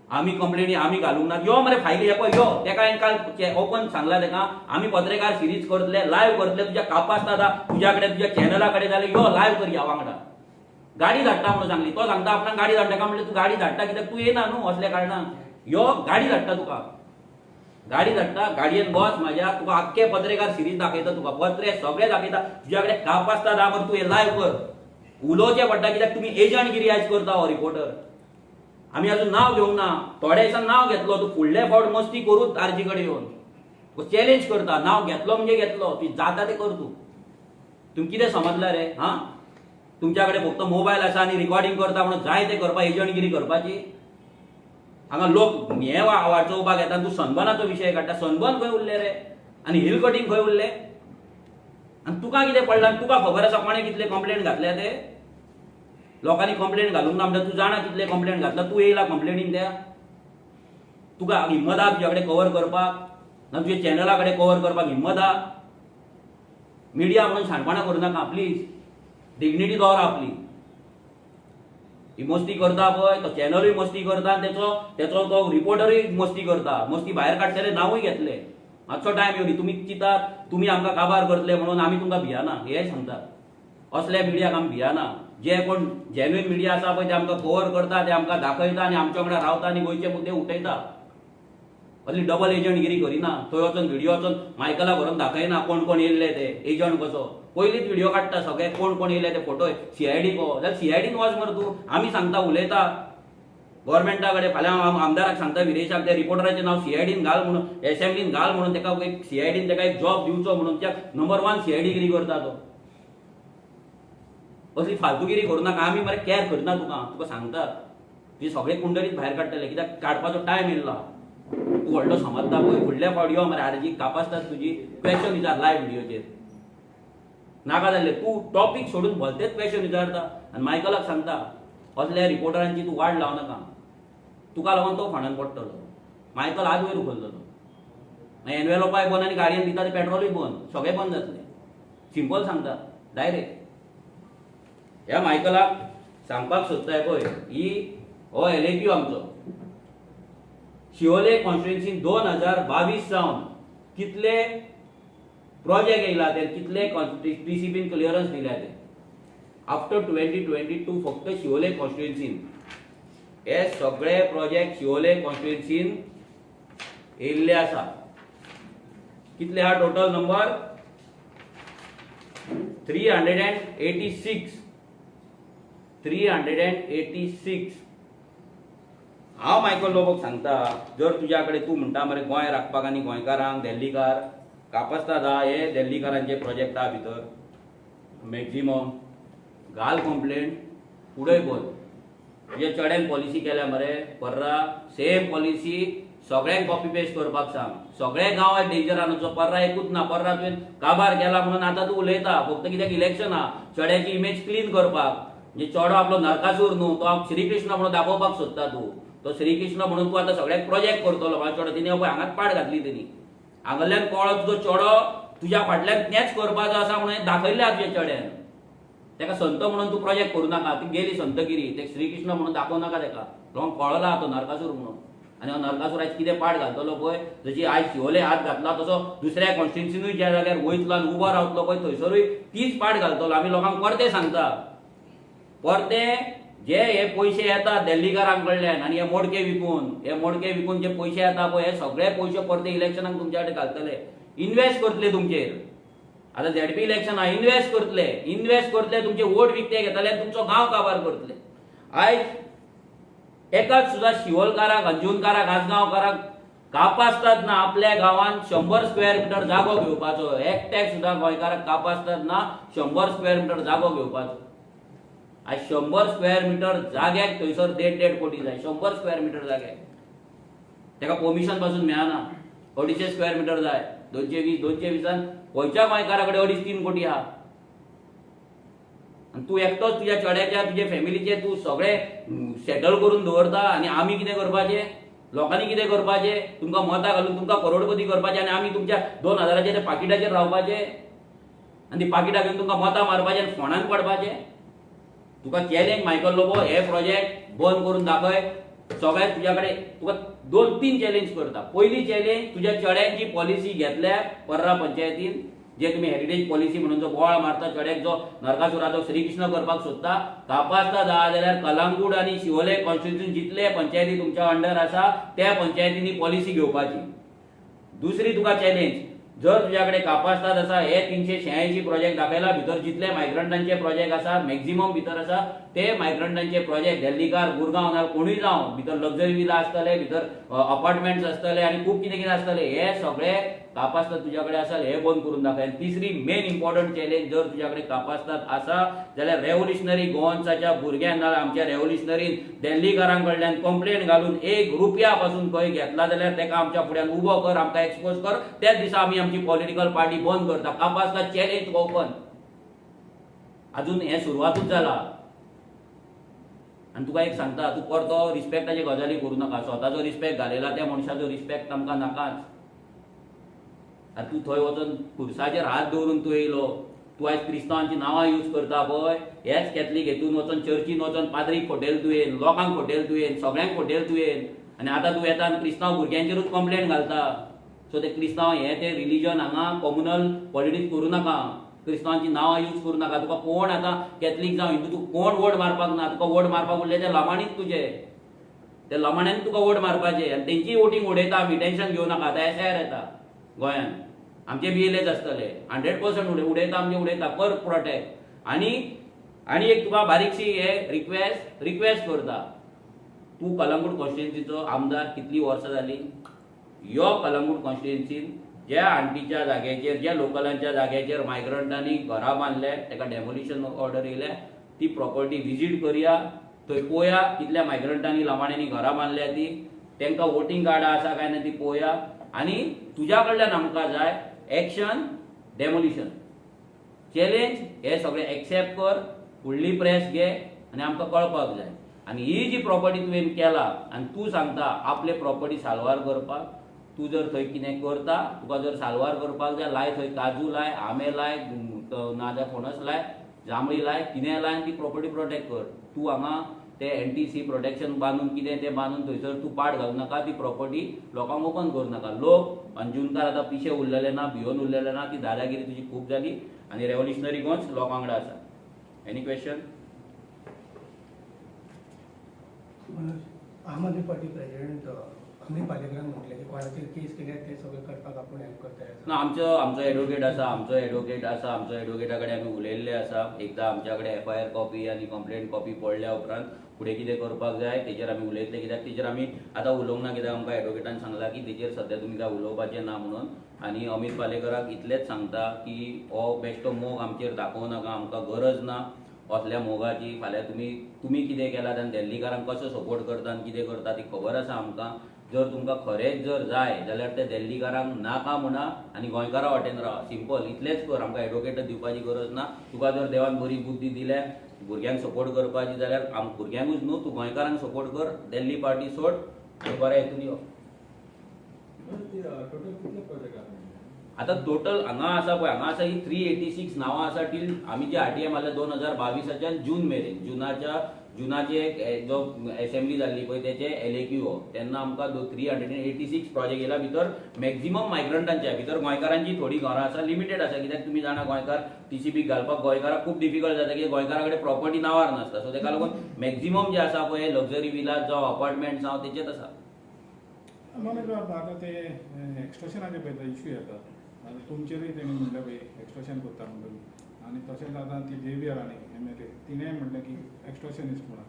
आमी कंप्लेनी आमी घालूंक ना. यो मरे फायली हे पळय यो, तेका हांवें काल ओपन सांगला तेका, आमी पत्रकार सिरीज करतले, लायव्ह करतले, तुज्या कापास्ता तुज्या कडेन तुज्या चॅनला कडेन जाल्यार यो लायव्ह करया वांगडा. गाडी धाडटा म्हणून सांगली, तो सांगता आपणाक गाडी धाडटा. म्हणलें तूं गाडी धाडटा कित्याक, तूं येना न्हू असल्या कारणान, यो गाडी धाडटा तुका, गाडी धाडटा, गाडयेन बस म्हाज्या, तुका आख्खे पत्रकार सिरीज दाखयता, तुका पत्रे सगळे दाखयता, तुज्या कडेन कापास्ता दा मरे, तूं हें लायव्ह कर. उलोवचें पडटा कित्याक तुमी एजंटगिरी आयज करता हो रिपोर्टर. आमी अजून नांव घेवंक ना, थोड्या दिसान नांव घेतलो तूं फुडले फावट मस्ती करूच आरजी कडेन येवन चॅलेंज करता. नांव घेतलो म्हणजे घेतलो, तूं जाता तें कर. तूं तुमी कितें समजला रे? हां, तुमच्या कडेन फक्त मोबायल आसा आनी रिकॉर्डिंग करता म्हणून जाय तें करपा, एजंटगिरी करपाची. हांगा लोक हे वाचोवपाक येता, तूं सनबर्नाचो विशय काडटा. सनबर्न खंय उरले रे आनी हिल कटिंग खंय उरले? आनी तुका कितें पडलां? तुका खबर आसा कोणें कितले कंप्लेन घातल्या ते? लोकांनी कंप्लेन घालूंक ना म्हणटा तूं जाणा कितले कंप्लेन घातला? तूं येयला कंप्लेनीन त्या? तुका हिम्मत आहा तुज्या कडेन कवर करपाक? ना तुज्या चॅनला कडेन कवर करपाक हिम्मत आहा? मिडिया म्हणून शाणपणां करूं नाका प्लीज, डिग्निटी दवर आपली. ही मस्ती करता पळय तो चॅनलूय मस्ती करता आनी तेचो तेचो तो रिपोर्टरूय मस्ती करता. मस्ती भायर काडटले, नांवूय घेतले. मातसो टायम येवनी तुमी चिंतात तुमी आमकां काबार करतले म्हणून आमी तुमकां भियाना, हें सांगतात. असल्या मिडियाक आमी भियाना. जे कोण जेन्युइन मिडिया आसा पळय ते आमकां कवर करता, ते आमकां दाखयता आनी आमच्या वांगडा रावता आनी गोंयचे मुद्दे उठयता. असली डबल एजंटगिरी करिना. थंय वचोन व्हिडियो वचोन मायकला व्हरोन दाखयना कोण कोण येयल्ले ते एजंट कसो. पयलींच व्हिडियो काडटा सगळे कोण कोण येयले ते फोटो सीआयडी को जाल्यार सीआयडीन वच मरे तूं. आमी सांगता उलयता गव्हर्मेंटा कडेन. फाल्यां आमदाराक सांगता विरेशाक त्या रिपोर्टराचें नांव सीआयडीन घाल म्हणून, एसेंब्लीन घाल म्हणून, तेका एक सीआयडीन तेका एक जॉब दिवचो म्हणून. त्या नंबर 1 सीआयडीगिरी करता तो. असली फालतूगिरी करूं नाका. आमी मरे कॅर करना तुका, तुका सांगता ती सगळे कुंडलीत भायर काडटले कित्याक काडपाचो टायम येयला. तूं व्हडलो समजता पळय, फुडल्या फावट यो मरे आरजी कापासतात तुजी क्वेश्चन विचार लायव्ह व्हिडियोचेर. नाका जाल्ले तूं टॉपीक सोडून भलतेच क्वेश्चन विचारता. आनी मायकलाक सांगता असल्या रिपोर्टरांची तूं वाड लावं नाका, तुका लागून तो फोंडान पडटलो. मायकल आज वयर उखलतलो, मागीर एनवेलोपाय बंद आनी गाडयेन दिता ते पेट्रोलूय बंद, सगळें बंद जातलें. सिंपल सांगता डायरेक्ट. ह्या मायकलाक सांगपाक सोदताय पळय, ही हो एलएक्यू आमचो शिवोले कॉन्स्टिट्युएन्सीन 2022 सावन कितले प्रोजेक्ट येयला ते, कितले टीसीपीन क्लियरन्स दिल्या ते आफ्टर 2022 फक्त शिवोले कॉन्स्टिट्युएन्सीन हे सगळे प्रोजेक्ट शिवोले कॉन्स्टिट्युएन्सीन येयल्ले आसा. कितले हा टोटल नंबर? 386. 386. हांव मायकल लोबोक सांगता, जर तुज्या कडेन तूं म्हणटा मरे गोंय राखपाक आनी गोंयकारांक दिल्लीकार कापस्ताद आहा, हे दिल्लीकारांचे प्रोजेक्ट आहा भितर मॅक्झिमम, घाल कंप्लेन उडय बंद. तुजे चड्यान पॉलिसी केल्या मरे पर्रा, सेम पॉलिसी सगळ्यांक कॉपी पेस्ट करपाक सांग. सगळे गांव डेंजरान, पर्रा एकूच ना. पर्रा तुवें काबार केला म्हणून आतां तूं उलयता फक्त कित्याक इलेक्शन आहा, चड्याची इमेज क्लीन करपाक. म्हणजे चेडो आपलो नरकासूर न्हू, तो श्रीकृष्ण म्हणून दाखोवपाक सोदता तूं. तो श्रीकृष्ण म्हणून तूं आतां सगळ्यांक प्रोजेक्ट करतलो. म्हाका चेडो तिणें पळय हांगाच पाड घातली तेणी, हांगल्यान कळ्ळो तुजो चेडो तुज्या फाटल्यान तेंच करपाचो आसा म्हणून दाखयल्लें आहा तुज्या चेड्यान. तेका संत म्हणून तूं प्रोजेक्ट करूं नाका, ती गेली संतगिरी, ते श्रीकृष्ण म्हणून दाखोवं नाका तेका. लोकांक कळला तो नरकासूर म्हणून. आनी हो नरकासूर आयज कितें पाड घालतलो पळय, जशी आयज शिवोले हात घातला तसो दुसऱ्या कॉन्स्टिट्युएन्सीनूय ज्या जाग्यार वयतलो आनी उबो रावतलो पळय थंयसरूय तीच पाड घालतलो. आमी लोकांक परतें सांगता, परतें जे हे पयशे येतात दिल्लीकारां कडल्यान आनी हे मोडके विकून, जे पयशे येता पळय, हे सगळे पयशे परते इलेक्शनाक तुमच्या कडेन घालतले, इन्वेस्ट करतले तुमचेर. आतां झेडपी इलेक्शन आहा, इन्वेस्ट करतले, तुमचे वोट विकते घेतले आनी तुमचो गांव काबार करतले. आयज एकाच सुद्दां शिवोलकाराक, अंजुणकाराक, आजगांवकाराक कापासतात ना आपल्या गांवांत 100 स्क्वेअर मिटर जागो घेवपाचो. एकट्याक सुद्दां गोंयकाराक कापासतात ना 100 स्क्वेअर मिटर जागो घेवपाचो. आज 100 स्क्वेअर मिटर जाग्याक थंयसर 1.5-1.5 कोटी जाय. 100 स्क्वेअर मिटर जाग्याक ताका परमिशन पासून मेळना. 250 स्क्वेअर मिटर जाय, 220, 220 खंयच्या गोंयकारा कडेन 2.5-3 कोटी आहा. आनी तूं एकटोच तुज्या चेड्याच्या, तुज्या फॅमिलीचे तूं सगळें सेटल करून दवरता आनी आमी कितें करपाचें, लोकांनी कितें करपाचें? तुमकां मतां घालून तुमकां करोडपती करपाचें आनी आमी तुमच्या 2000च्या त्या पाकिटाचेर रावपाचें आनी ती पाकिटां घेवन तुमकां मतां मारपाचें आनी फोंडान पडपाचें. तुका चॅलेंज मायकल लोबो, हे प्रोजेक्ट बंद करून दाखय. सगळ्यात तुज्या कडेन तुका 2-3 चॅलेंज करता. पयली चॅलेंज, तुज्या चेड्यांची पॉलिसी घेतल्या पर्रा पंचायतीन, जे तुमी हेरिटेज पॉलिसी म्हणून जो बोवाळ मारता, चेड्याक जो नरकासुराचो श्रीकृष्ण करपाक सोदता, कापासता जाय जाल्यार कलांगूट आनी शिवोले कॉन्स्टिट्युएन्सी जितले पंचायती तुमच्या अंडर आसा त्या पंचायतींनी पॉलिसी घेवपाची. दुसरी तुका चॅलेंज, जर तुज्या कडेन कापासतात आसा हे 386 प्रोजेक्ट दाखयला, भितर जितले मायग्रंटांचे प्रोजेक्ट आसा मॅक्झिमम भितर आसा ते मायग्रंटांचे प्रोजेक्ट दिल्लीकार, गुरगांव नाल्यार कोणूय जावं, भितर लक्झरी विला आसतले, भितर अपार्टमेंट्स आसतले आनी खूब कितें कितें आसतले, हे सगळे कापासतात तुज्या कडेन आसा, हे बंद करून दाखय. आनी तिसरी मेन इम्पॉर्टंट चॅलेंज, जर तुज्या कडेन कापासतात आसा जाल्यार रेव्होल्युशनरी गोवन्साच्या भुरग्यान नाल्यार आमच्या रेव्होल्युशनरीन दिल्लीकारां कडल्यान कंप्लेन घालून 1 रुपया पासून खंय घेतला जाल्यार ताका आमच्या फुड्यान उबो कर, आमकां एक्सपोज कर, त्याच दिसा आमी आमची पॉलिटिकल पार्टी बंद करता. कापासतात चॅलेंज ओपन. अजून हें सुरवातूच जाला. आनी तुका एक सांगता, तूं परतो रिस्पेक्टाचे गजाली करूं नाका. स्वताचो रिस्पेक्ट घालयला त्या मनशाचो रिस्पेक्ट आमकां नाकाच. आतां तूं थंय वचून खुर्साचेर हात दवरून तूं येयलो, तूं आयज क्रिस्तांवांची नांवां यूज करता पळय, हेच कॅथलीक हेतून वचोन चर्चीन वचोन पाद्रीक खोटेल तुवें, लोकांक खोटेल तुवें, सगळ्यांक खोटेल तुवें, आनी आतां तूं येता आनी क्रिस्तांव भुरग्यांचेरूच कंप्लेन घालता. सो ते क्रिस्तांव हे ते रिलीजन हांगा कॉम्युनल पॉलिटिक्स करूं नाका, क्रिस्तांवांची नांवां यूज करूं नाका. तुका कोण आतां कॅथलीक जावं हिंदू, तुका कोण वोट मारपाक ना. तुका वोट मारपाक उरले ते लमाणीच तुजे, ते लमाण्यान तुका वोट मारपाचे आनी तेंची वोटींग उडयता आमी, टेंशन घेवं नाका. आतां एसआयआर येता गोंयान, आमचे बीएलएच आसतले 100% उडयता, आमचे उडयता, कर प्रोटेक्ट. आनी आनी एक तुका बारीकशी हे रिक्वेस्ट करता, तूं कलंगूट कॉन्स्टिट्युएन्सीचो आमदार कितली वर्सां जाली, यो कलंगूट कॉन्स्टिट्युएन्सीन ज्या आंटीच्या जाग्याचेर, ज्या लोकलांच्या जाग्याचेर मायग्रंटांनी घरां बांदले ताका डेमोलिशन ऑर्डर येयल्या, ती प्रॉपर्टी विजीट करया, थंय पळोवया कितल्या मायग्रंटांनी लमाण्यांनी घरां बांदल्या ती, तांकां वोटींग कार्डां आसा काय ना ती पळोवया. आनी तुज्या कडल्यान आमकां जाय एक्शन, डेमोलिशन चॅलेंज, हे सगळे एक्सेप्ट कर, फुडली प्रेस घे आनी आमकां कळपाक जाय. आनी ही जी प्रॉपर्टी तुवें केला आनी तूं सांगता आपले प्रॉपर्टी साल्वार करपाक, तूं जर थंय कितें करता, तुका जर साल्वार करपाक जाय, लाय थंय काजू लाय, आंबे लाय, नाजाल्यार फणस लाय, जांबळी लाय, कितें लाय आनी ती प्रॉपर्टी प्रोटेक्ट कर. तूं हांगा ते एनटीसी प्रोटेक्शन बांदून कितें तें बांदून थंयसर तूं पाट घालूं नाका, ती प्रॉपर्टी लोकांक ओपन करूं नाका. लोक अंजुणकार आतां पिशे उरलेले ना, भियोन उरलेले ना, ती दादागिरी तुजी खूब जाली आनी रेव्होल्युशनरी गोवन्स लोकां वांगडा आसा. Any question? Aam Aadmi party president Amit पालेकरान म्हटलें की कोणाचेर केस केल्या ते सगळे करपाक आपूण हेल्प करता. ना, आमचो एडवोकेट आसा, आमचो एडवोकेटा कडेन आमी उलयल्ले आसा. एकदां आमच्या कडेन एफआयआर कॉपी आनी कंप्लेंट कॉपी पडल्या उपरांत फुडें कितें करपाक जाय तेजेर आमी उलयतले, कित्याक तेजेर आमी आतां उलोवंक ना, कित्याक आमकां एडवोकेटान सांगलां की तेजेर सद्या तुमी काय उलोवपाचें ना म्हणून. आनी अमीत पालेकराक इतलेंच सांगता की हो बेश्टो मोग आमचेर दाखोवं नाका, आमकां गरज ना असल्या मोगाची. फाल्यां तुमी कितें केलात आनी दिल्लीकारांक कसो सपोर्ट करता आनी कितें करता ती खबर आसा आमकां. जर तुमकां खरेंच जर जाय जाल्यार ते दिल्लीकारांक नाका म्हणा आनी गोंयकारां वाटेन रावा, सिंपल इतलेंच कर. आमकां एडवोकेट दिवपाची गरज ना. तुका जर देवान बरी बुद्धी दिल्या भुरग्यांक सपोर्ट करपाची जाल्यार आम भुरग्यांकूच न्हू, तूं गोंयकारांक सपोर्ट कर, दिल्ली पार्टी सोड आनी बरें हेतून यो. टोटल कितले प्रोजेक्ट आसा? आतां टोटल हांगा आसा पळय, हांगा आसा ही 386 नांवां आसा टील आमी जे आरटीआय मारल्या 2022 जून मेरेन, जुनाचे जो एसेंब्ली जाल्ली पळय तेचे LAQ हो, तेन्ना आमकां 386 प्रोजेक्ट येयला. भितर मॅक्झिमम मायग्रंटांचे, भितर गोंयकारांची थोडी घरां आसा, लिमिटेड आसा, कित्याक तुमी जाणा गोंयकार TCP घालपाक गोंयकाराक खूब डिफिकल्ट जाता, कित्याक गोंयकारा कडेन प्रॉपर्टी नांवार नासता. सो तेका लागून मॅक्झिमम जे आसा पळय लक्झरी विलास जावं अपार्टमेंट जावं तेचेच आसा. मनोज बाब, आतां ते एक्सटॉर्शनाचे पळय इश्यू येता, तुमचेरूय तेणी म्हणलें पळय एक्सटॉर्शन करता म्हणून, आनी तशेंच आतां ती जेवियर आनी MLA तिणें म्हणलें की एक्सटॉर्शनिस्ट म्हणून.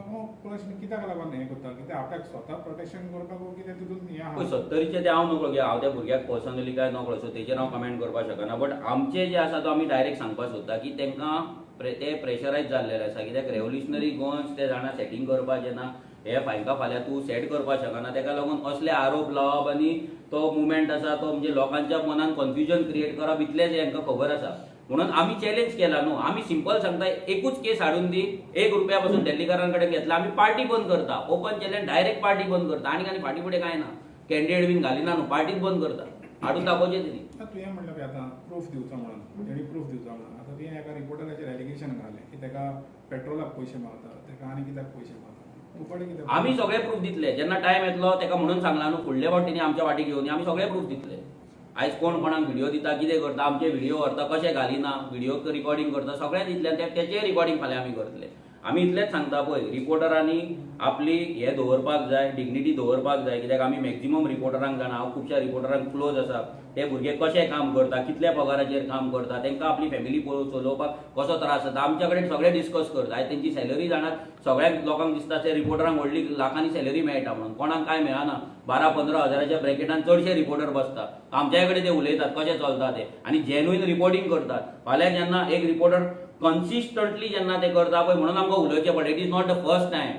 हो प्रश्न कित्याक लागून हें करता, कित्याक आपल्याक स्वता प्रोटेक्शन करपाक कितें तितून हें आहा? पळय सत्तरीचें तें हांव नकळो, कित्याक हांव त्या भुरग्याक पर्सनली काय नकळो, सो तेचेर हांव कमेंट करपाक शकना. बट आमचें जें आसा तो आमी डायरेक्ट सांगपाक सोदता की तांकां ते प्रेशरायज जाल्लेले आसा, कित्याक रेवोल्युशनरी गोवन्स ते जाणा सेटींग करपाचें ना, हे फायका फाल्यां तूं सेट करपाक शकना, तेका लागून असले आरोप लावप आनी तो मुवमेंट आसा तो म्हणजे लोकांच्या मनान कन्फ्युजन क्रिएट करप इतलेंच हेंकां खबर आसा. म्हणून आमी चॅलेंज केला न्हू, आमी सिंपल सांगता एकूच केस हाडून दी, 1 रुपया पासून दिल्लीकारां कडेन घेतला, आमी पार्टी बंद करता, ओपन चॅलेंज डायरेक्ट पार्टी बंद करता, आनी आनी फाटी फुडें कांय ना, कॅन्डिडेट बीन घालिना न्हू, पार्टीच बंद करता, हाडून दाखोवचें तेणी. तुवें म्हणलें पळय आतां प्रूफ दिवचो म्हणून, तेणी प्रूफ दिवचो म्हणून, आतां तुवें एका रिपोर्टराचेर एलिगेशन घालें की तेका पेट्रोलाक पयशे मागता, तेका आनी कित्याक पयशे मागता, आमी सगळे प्रूफ दितले जेन्ना टायम येतलो. तेका म्हणून सांगला न्हू फुडले फावट तेणी आमच्या वाटेक येवन आमी सगळे प्रूफ दितले. आयज कोण कोणाक व्हिडिओ दिता, कितें करता, आमचे व्हिडिओ व्हरता, कशें घालिना, व्हिडिओ रिकॉर्डिंग करता, सगळें दितले, तेचें रिकॉर्डिंग फाल्यां आमी करतले. आमी इतलेंच सांगता पळय, रिपोर्टरांनी आपली हें दवरपाक जाय, डिग्निटी दवरपाक जाय, कित्याक आमी मॅक्झिमम रिपोर्टरांक जाणा, हांव खुबश्या रिपोर्टरांक क्लोज आसा, ते भुरगे कशें काम करता, कितल्या पगाराचेर काम करता, तांकां आपली फॅमिली चलोवपाक कसो त्रास जाता, आमच्या कडेन सगळें डिस्कस करता. आयज तेंची सॅलरी जाणात, सगळ्या लोकांक दिसता ते रिपोर्टरांक व्हडली लाखांनी सॅलरी मेळटा म्हणून, कोणाक कांय मेळना, 12-15 हजाराच्या ब्रॅकेटान चडशे रिपोर्टर बसता, आमच्या कडेन ते उलयतात कशें चलता ते, आनी जेन्युइन रिपोर्टिंग करतात. फाल्यां जेन्ना एक रिपोर्टर कन्सिस्टंटली जेन्ना ते करता पळय, म्हणून आमकां उलोवचें पडलें. It is not the first time,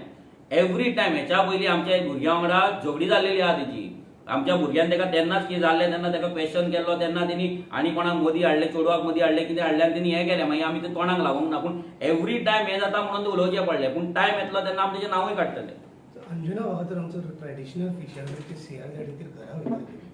every time. हेच्या पयलीं आमच्या भुरग्यां वांगडा झगडी जाल्लेली आहा तेची, आमच्या भुरग्यान तेका तेन्नाच कितें जाल्लें तेन्ना तेका क्वेश्चन केल्लो, तेन्ना तेणी आनी कोणाक मदीं हाडलें, चेडवाक मदीं हाडलें, कितें हाडलें आनी तेणी हें केलें, मागीर आमी ते तोंडाक लागूंक ना. पूण एवरी टायम हें जाता म्हणून तें उलोवचें पडलें, पूण टायम येतलो तेन्ना आमी तेजें नांवूय काडटले. अंजुना वागातोर आमचो ट्रेडिशनल फिशरमॅनचे सीआरझेडीचेर घरां वयतालीं,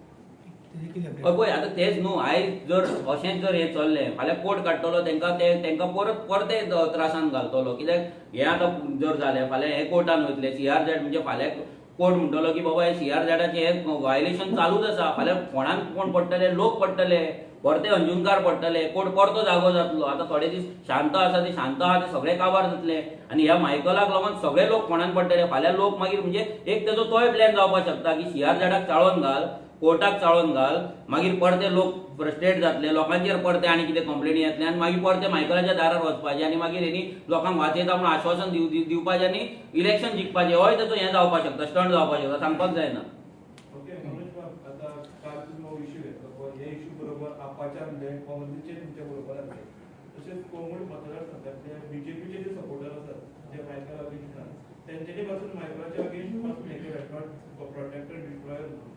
पळय आतां तेच न्हू, आयज जर अशेंच जर हें चल्लें फाल्यां कोर्ट काडटलो तेंकां, ते तेंकां परत परते त्रासान घालतलो, कित्याक हें आतां जर जालें फाल्यां हें कोर्टान वयतलें, सीआरझेड म्हणजे फाल्यां कोर्ट म्हणटलो की बाबा हे सीआरझेडाचें हें व्हायलेशन चालूच आसा, फाल्यां कोणाक कोण पडटले, लोक पडटले, परते अंजुनकार पडटले, कोर्ट परतो जागो जातलो. आतां थोडे दीस शांत आसा ते शांत आहा ते सगळे काबार जातले, आनी ह्या मायकलाक लागून सगळे लोक कोणाक पडटले फाल्यां, लोक मागीर म्हणजे एक तेजो तोय प्लॅन जावपाक शकता की सीआरझेडाक चाळोवन घाल, कोर्टाक चाळोवन घाल, मागीर परते लोक फ्रस्ट्रेट जातले, लोकांचेर परते आनी कितें कंप्लेनी येतले, आनी मागीर परते मायकलाच्या दारार वचपाचें, आनी मागीर हेणी लोकांक वाचयता म्हणून आश्वासन दिवपाचें आनी इलेक्शन जिखपाचें. होय तेचो हें जावपाक शकता, स्टंट जावपाक शकता, सांगपाक जायना. ओके मनोज बाब, आतां काल तुमी इश्यू घेतलो, हे इश्यू बरोबर आपाचे आसले, काँग्रेसीचे तुमच्या बरोबर आसले, तशेंच कोंगूड मतदारसंघातले बीजेपीचे जे सपोर्टर आसात जे मायकल अगेन्स्ट ना, तेंच्यांनी पासून मायकलाच्या अगेन्स्ट पासून हें केलें, not protector destroyer म्हणून,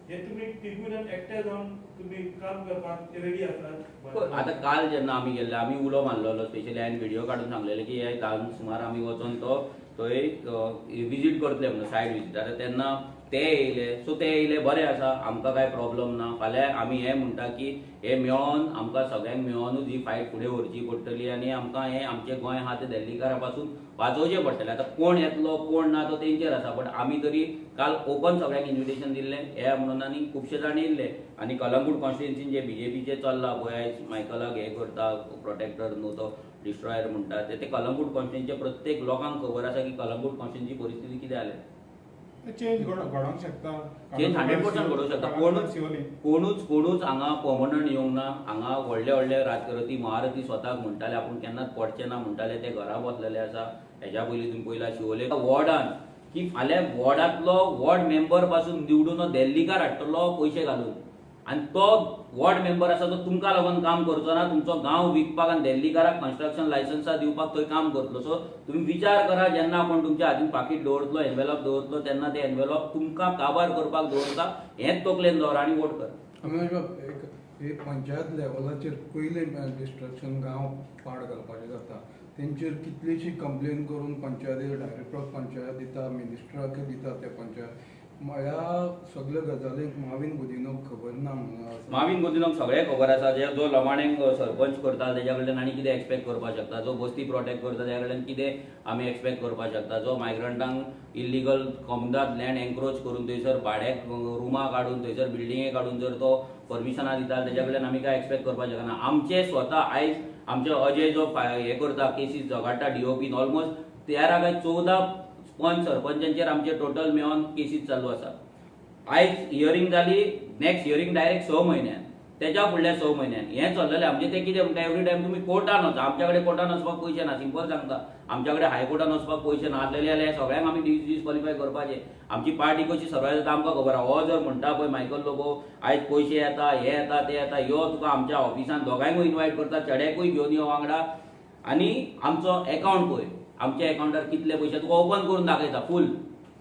हे तुम्ही तिगून एकटे जावन तुम्ही काम करपाक रेडी आसात? आतां काल जेन्ना आमी गेल्ले, आमी उलो मारलेलो स्पेशली, हांवें व्हिडिओ काडून सांगलेले की हे 10 सुमार आमी वचोन तो थंय विजीट करतले म्हणून, सायड विजीट. आतां तेन्ना ते येयले, सो ते येयले बरें आसा, आमकां कांय प्रॉब्लम ना. फाल्यां आमी हें म्हणटा की हे मेळोन आमकां सगळ्यांक मेळोनूच ही फायट फुडें व्हरची पडटली, आनी आमकां हें आमचें गोंय आहा तें दिल्लीकारा पासून वाजोवचें पडटलें. आतां कोण येतलो कोण ना तो तेंचेर आसा, बट आमी तरी काल ओपन सगळ्यांक इन्विटेशन दिल्लें येया म्हणून, आनी खुबशे जाण येयल्ले. आनी कलंगूट कॉन्स्टिट्युएन्सीन जे बीजेपीचे चल्ला पळय, आयज मायकलाक हें करता प्रोटेक्टर न्हू तो डिस्ट्रॉयर म्हणटा, ते कलंगूट कॉन्स्टिट्युएन्सीचे प्रत्येक लोकांक खबर आसा की कलंगूट कॉन्स्टिट्युएन्सीची परिस्थिती कितें जाल्या. चेंज घडोवंक शकता, चेंज 100% घडोवंक शकता. कोणूच कोणूच हांगा पर्मनंट येवंक ना. हांगा व्हडले व्हडले राजकरती महारथी स्वताक म्हणटाले आपूण केन्नाच पडचे ना म्हणटाले, ते घरा बसलेले आसा. हेज्या पयलीं तुमी पयला शिवोले वॉर्डान की फाल्यां वॉर्डांतलो वॉर्ड मेंबर पासून निवडून दिल्लीकार हाडटलो पयशे घालून, आनी तो वॉर्ड मेंबर आसा तो तुमकां लागून काम करचो ना, तुमचो गांव विकपाक आनी दिल्लीकाराक कन्स्ट्रक्शन लायसन्सां दिवपाक थंय काम करतलो. सो तुमी विचार करा, जेन्ना कोण तुमच्या हातीन पाकीट दवरतलो, एनवेलप दवरतलो, तेन्ना ते एनवेलप तुमकां काबार करपाक दवरता, हेंच तकलेन दवर आनी वोट कर. अविनाश बाब, एक पंचायत लेवलाचेर पयलें डिस्ट्रक्शन गांव पाड घालपाचें जाता, तेंचेर कितलीशी कंप्लेन करून पंचायती डायरेक्टर ऑफ पंचायत दिता, मिनिस्टराक दिता ते पंचायत, ह्या सगळ्या गजालींक माविन गुदिनोक खबर ना म्हणून? माविन गुदिनोक सगळें खबर आसा. जे जो लमाणेक सरपंच करता तेज्या कडल्यान आनी कितें एक्सपेक्ट करपाक शकता, जो बस्ती प्रोटेक्ट करता तेज्या कडल्यान कितें आमी एक्सपेक्ट करपाक शकता, जो मायग्रंटांक इल्लिगल कोमदाद लँड एन्क्रोच करून थंयसर भाड्याक रुमां काडून थंयसर बिल्डिंगे काडून जर तो परमिशनां दिता तेज्या कडल्यान आमी कांय एक्सपेक्ट करपाक शकना. आमचे स्वता आयज आमचे अजय जो हे करता केसीस झगाडटा डीओपीन ऑलमोस्ट 13 काय 14 पंच सरपंचांचेर आमचे टोटल मेळोन केसीस चालू आसा. आयज हियरींग जाली, नेक्स्ट हियरींग डायरेक्ट 6 म्हयन्यान, तेच्या फुडल्या 6 म्हयन्यान हें चल्लेलें आमचें. तें कितें म्हणटा एवरी टायम तुमी कोर्टान वचा, आमच्या कडेन कोर्टान वचपाक पयशे ना, सिंपल सांगता, आमच्या कडेन हायकोर्टान वचपाक पयशे ना आसलेले जाल्यार सगळ्यांक आमी डिस्क्वॉलिफाय करपाचें. आमची पार्टी कशी सर्वाय जाता आमकां खबर आहा. हो जर म्हणटा पळय मायकल लोबो आयज पयशे येता, हे येता, ते येता, यो तुका आमच्या ऑफिसान दोगांयकूय इनवायट करता, चेड्याकूय घेवन यो वांगडा आनी आमचो एकावंट पळय, आमच्या एकावंटार कितले पयशे तुका ओपन करून दाखयता, फूल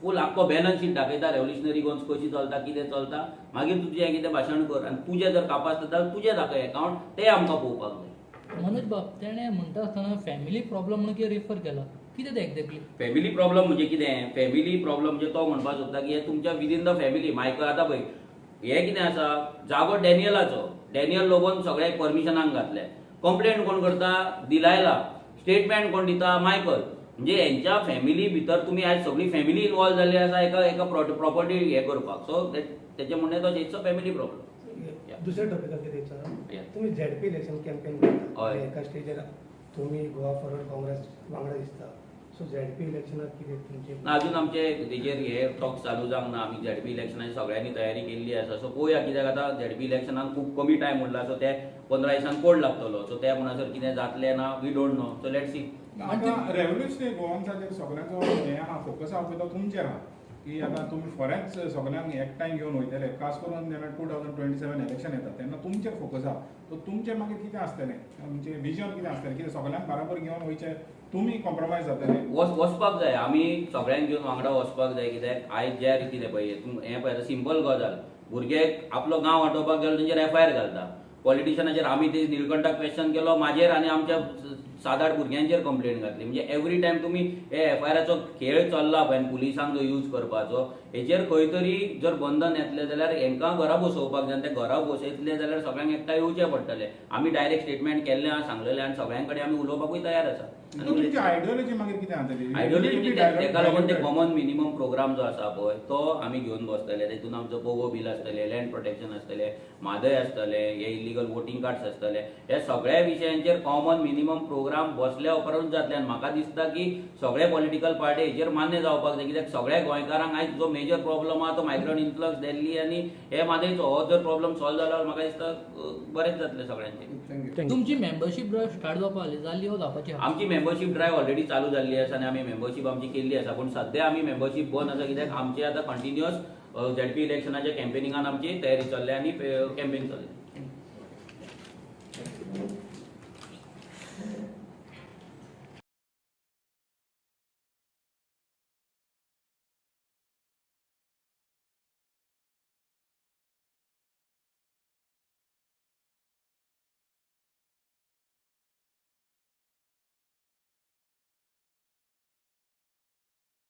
फूल आख्खो बॅलन्स शीट दाखयता, रेव्होल्युशनरी गोवन्स कशी चलता कितें चलता, मागीर तुजें कितें भाशण कर आनी तुजें जर कापास जाल्यार तुजें दाखय एकावंट, तें आमकां पळोवपाक जाय. मनोज बाब, तेणें म्हणटा आसतना फॅमिली प्रॉब्लम म्हणून कितें रिफर केला, कितें तें एक्झॅक्टली? फॅमिली प्रॉब्लम म्हणजे कितें? फॅमिली प्रॉब्लम म्हणजे तो म्हणपाक सोदता की हे तुमच्या विदीन the family. Michael आतां पळय हें कितें आसा, जागो डॅनियलाचो, डॅनियल लोबोन सगळे परमिशनाक घातले, कंप्लेन कोण करता? दिलायला, स्टेटमेंट कोण दिता? मायकल. म्हणजे हेंच्या फॅमिली भितर तुमी आयज सगळी फॅमिली इनवॉल्व जाल्ली आसा एका एका प्रॉपर्टी हे करपाक. सो तेचें म्हणणें तशें, it's a family problem. दुसऱ्या टॉपिकाचेर विचारा, तुमी झेडपी इलेक्शन कॅम्पेन करता, एका स्टेजीर तुमी गोवा फॉरवर्ड काँग्रेस वांगडा दिसता, सो झेडपी इलेक्शनाक कितें तुमचें? ना, अजून आमचे तेजेर हे टॉक्स चालू जावंक ना. आमी झेडपी इलेक्शनाची सगळ्यांनी तयारी केल्ली आसा. सो पळोवया कित्याक आतां झेडपी इलेक्शनाक खूब कमी टायम उरला, सो ते 15 दिसांक कोड लागतलो, सो ते म्हणसर कितें जातलें ना we don't know, so let's see. आतां रेव्होल्युशनरी गोवन्साचेर सगळ्यांचो हें आहा, फोकस आहा पळय तो तुमचेर आहा की आतां तुमी फोरेंच सगळ्यांक एकठांय घेवन वयतले, खास करून जेन्ना 2027 इलेक्शन येता तेन्ना तुमचेर फोकस आहा. सो तुमचें मागीर कितें आसतलें, तुमचें विजन कितें आसतलें, कितें सगळ्यांक बराबर घेवन वयचें, तुमी कॉम्प्रोमायज जातले? वचपाक जाय, आमी सगळ्यांक घेवन वांगडा वचपाक जाय. कित्याक आयज ज्या रितीन पळय हें पळय आतां सिंपल गजाल, भुरगे आपलो गांव वाटोवपाक गेलो तेंचेर एफआयआर घालता, पॉलिटिशनाचेर. आमी ते निलकंठाक क्वेश्चन केलो, माजेर आनी आमच्या 7-8 भुरग्यांचेर कंप्लेन घातली. म्हणजे एवरी टायम तुमी हे एफआयआराचो खेळ चल्ला पळय पुलिसांक जो यूज करपाचो, हेचेर खंय तरी जर बंधन येतलें जाल्यार हेंकां घरा बसोवपाक जाय, ते घरा बसयतले जाल्यार सगळ्यांक एकठांय येवचें पडटलें. आमी डायरेक्ट स्टेटमेंट केल्लें आहा, सांगलेलें आनी सगळ्यां कडेन आमी उलोवपाकूय तयार आसा. तुमची आयडियोलॉजी मागीर कितें आसतली? आयडियोलॉजी तेका लागून ते कॉमन मिनिमम प्रोग्राम जो आसा पळय तो आमी घेवन बसतले. तेतून आमचो पोगो बील आसतलें, लँड प्रोटेक्शन आसतलें, म्हादय आसतलें, हे इलिगल वोटींग कार्ड्स आसतले, हे सगळ्या विशयांचेर कॉमन मिनिमम प्रोग्राम बसल्या उपरांत जातले. आनी म्हाका दिसता की सगळे पॉलिटिकल पार्टी हेचेर मान्य जावपाक जाय, कित्याक सगळ्या गोंयकारांक आयज जो मेजर प्रॉब्लम आहा तो मायग्रंट इन्फ्लक्स दिल्ली आनी हे म्हादयचो, हो जर प्रॉब्लम सॉल्व जालो जाल्यार म्हाका दिसता बरेंच जातलें सगळ्यांचें. तुमची मेंबरशीप ड्रायव्ह स्टार्ट जावपाक जाली हो जावपाची? आमची मेंबरशीप ड्रायव्ह ऑलरेडी चालू जाल्ली आसा आनी आमी मेंबरशीप आमची केल्ली आसा, पूण सद्या आमी मेंबरशीप बंद आसा कित्याक आमचे आतां कंटिन्युअस झेडपी इलेक्शनाच्या कॅम्पेनिंगान आमची तयारी चल्ल्या आनी कॅम्पेन चल्ल्या.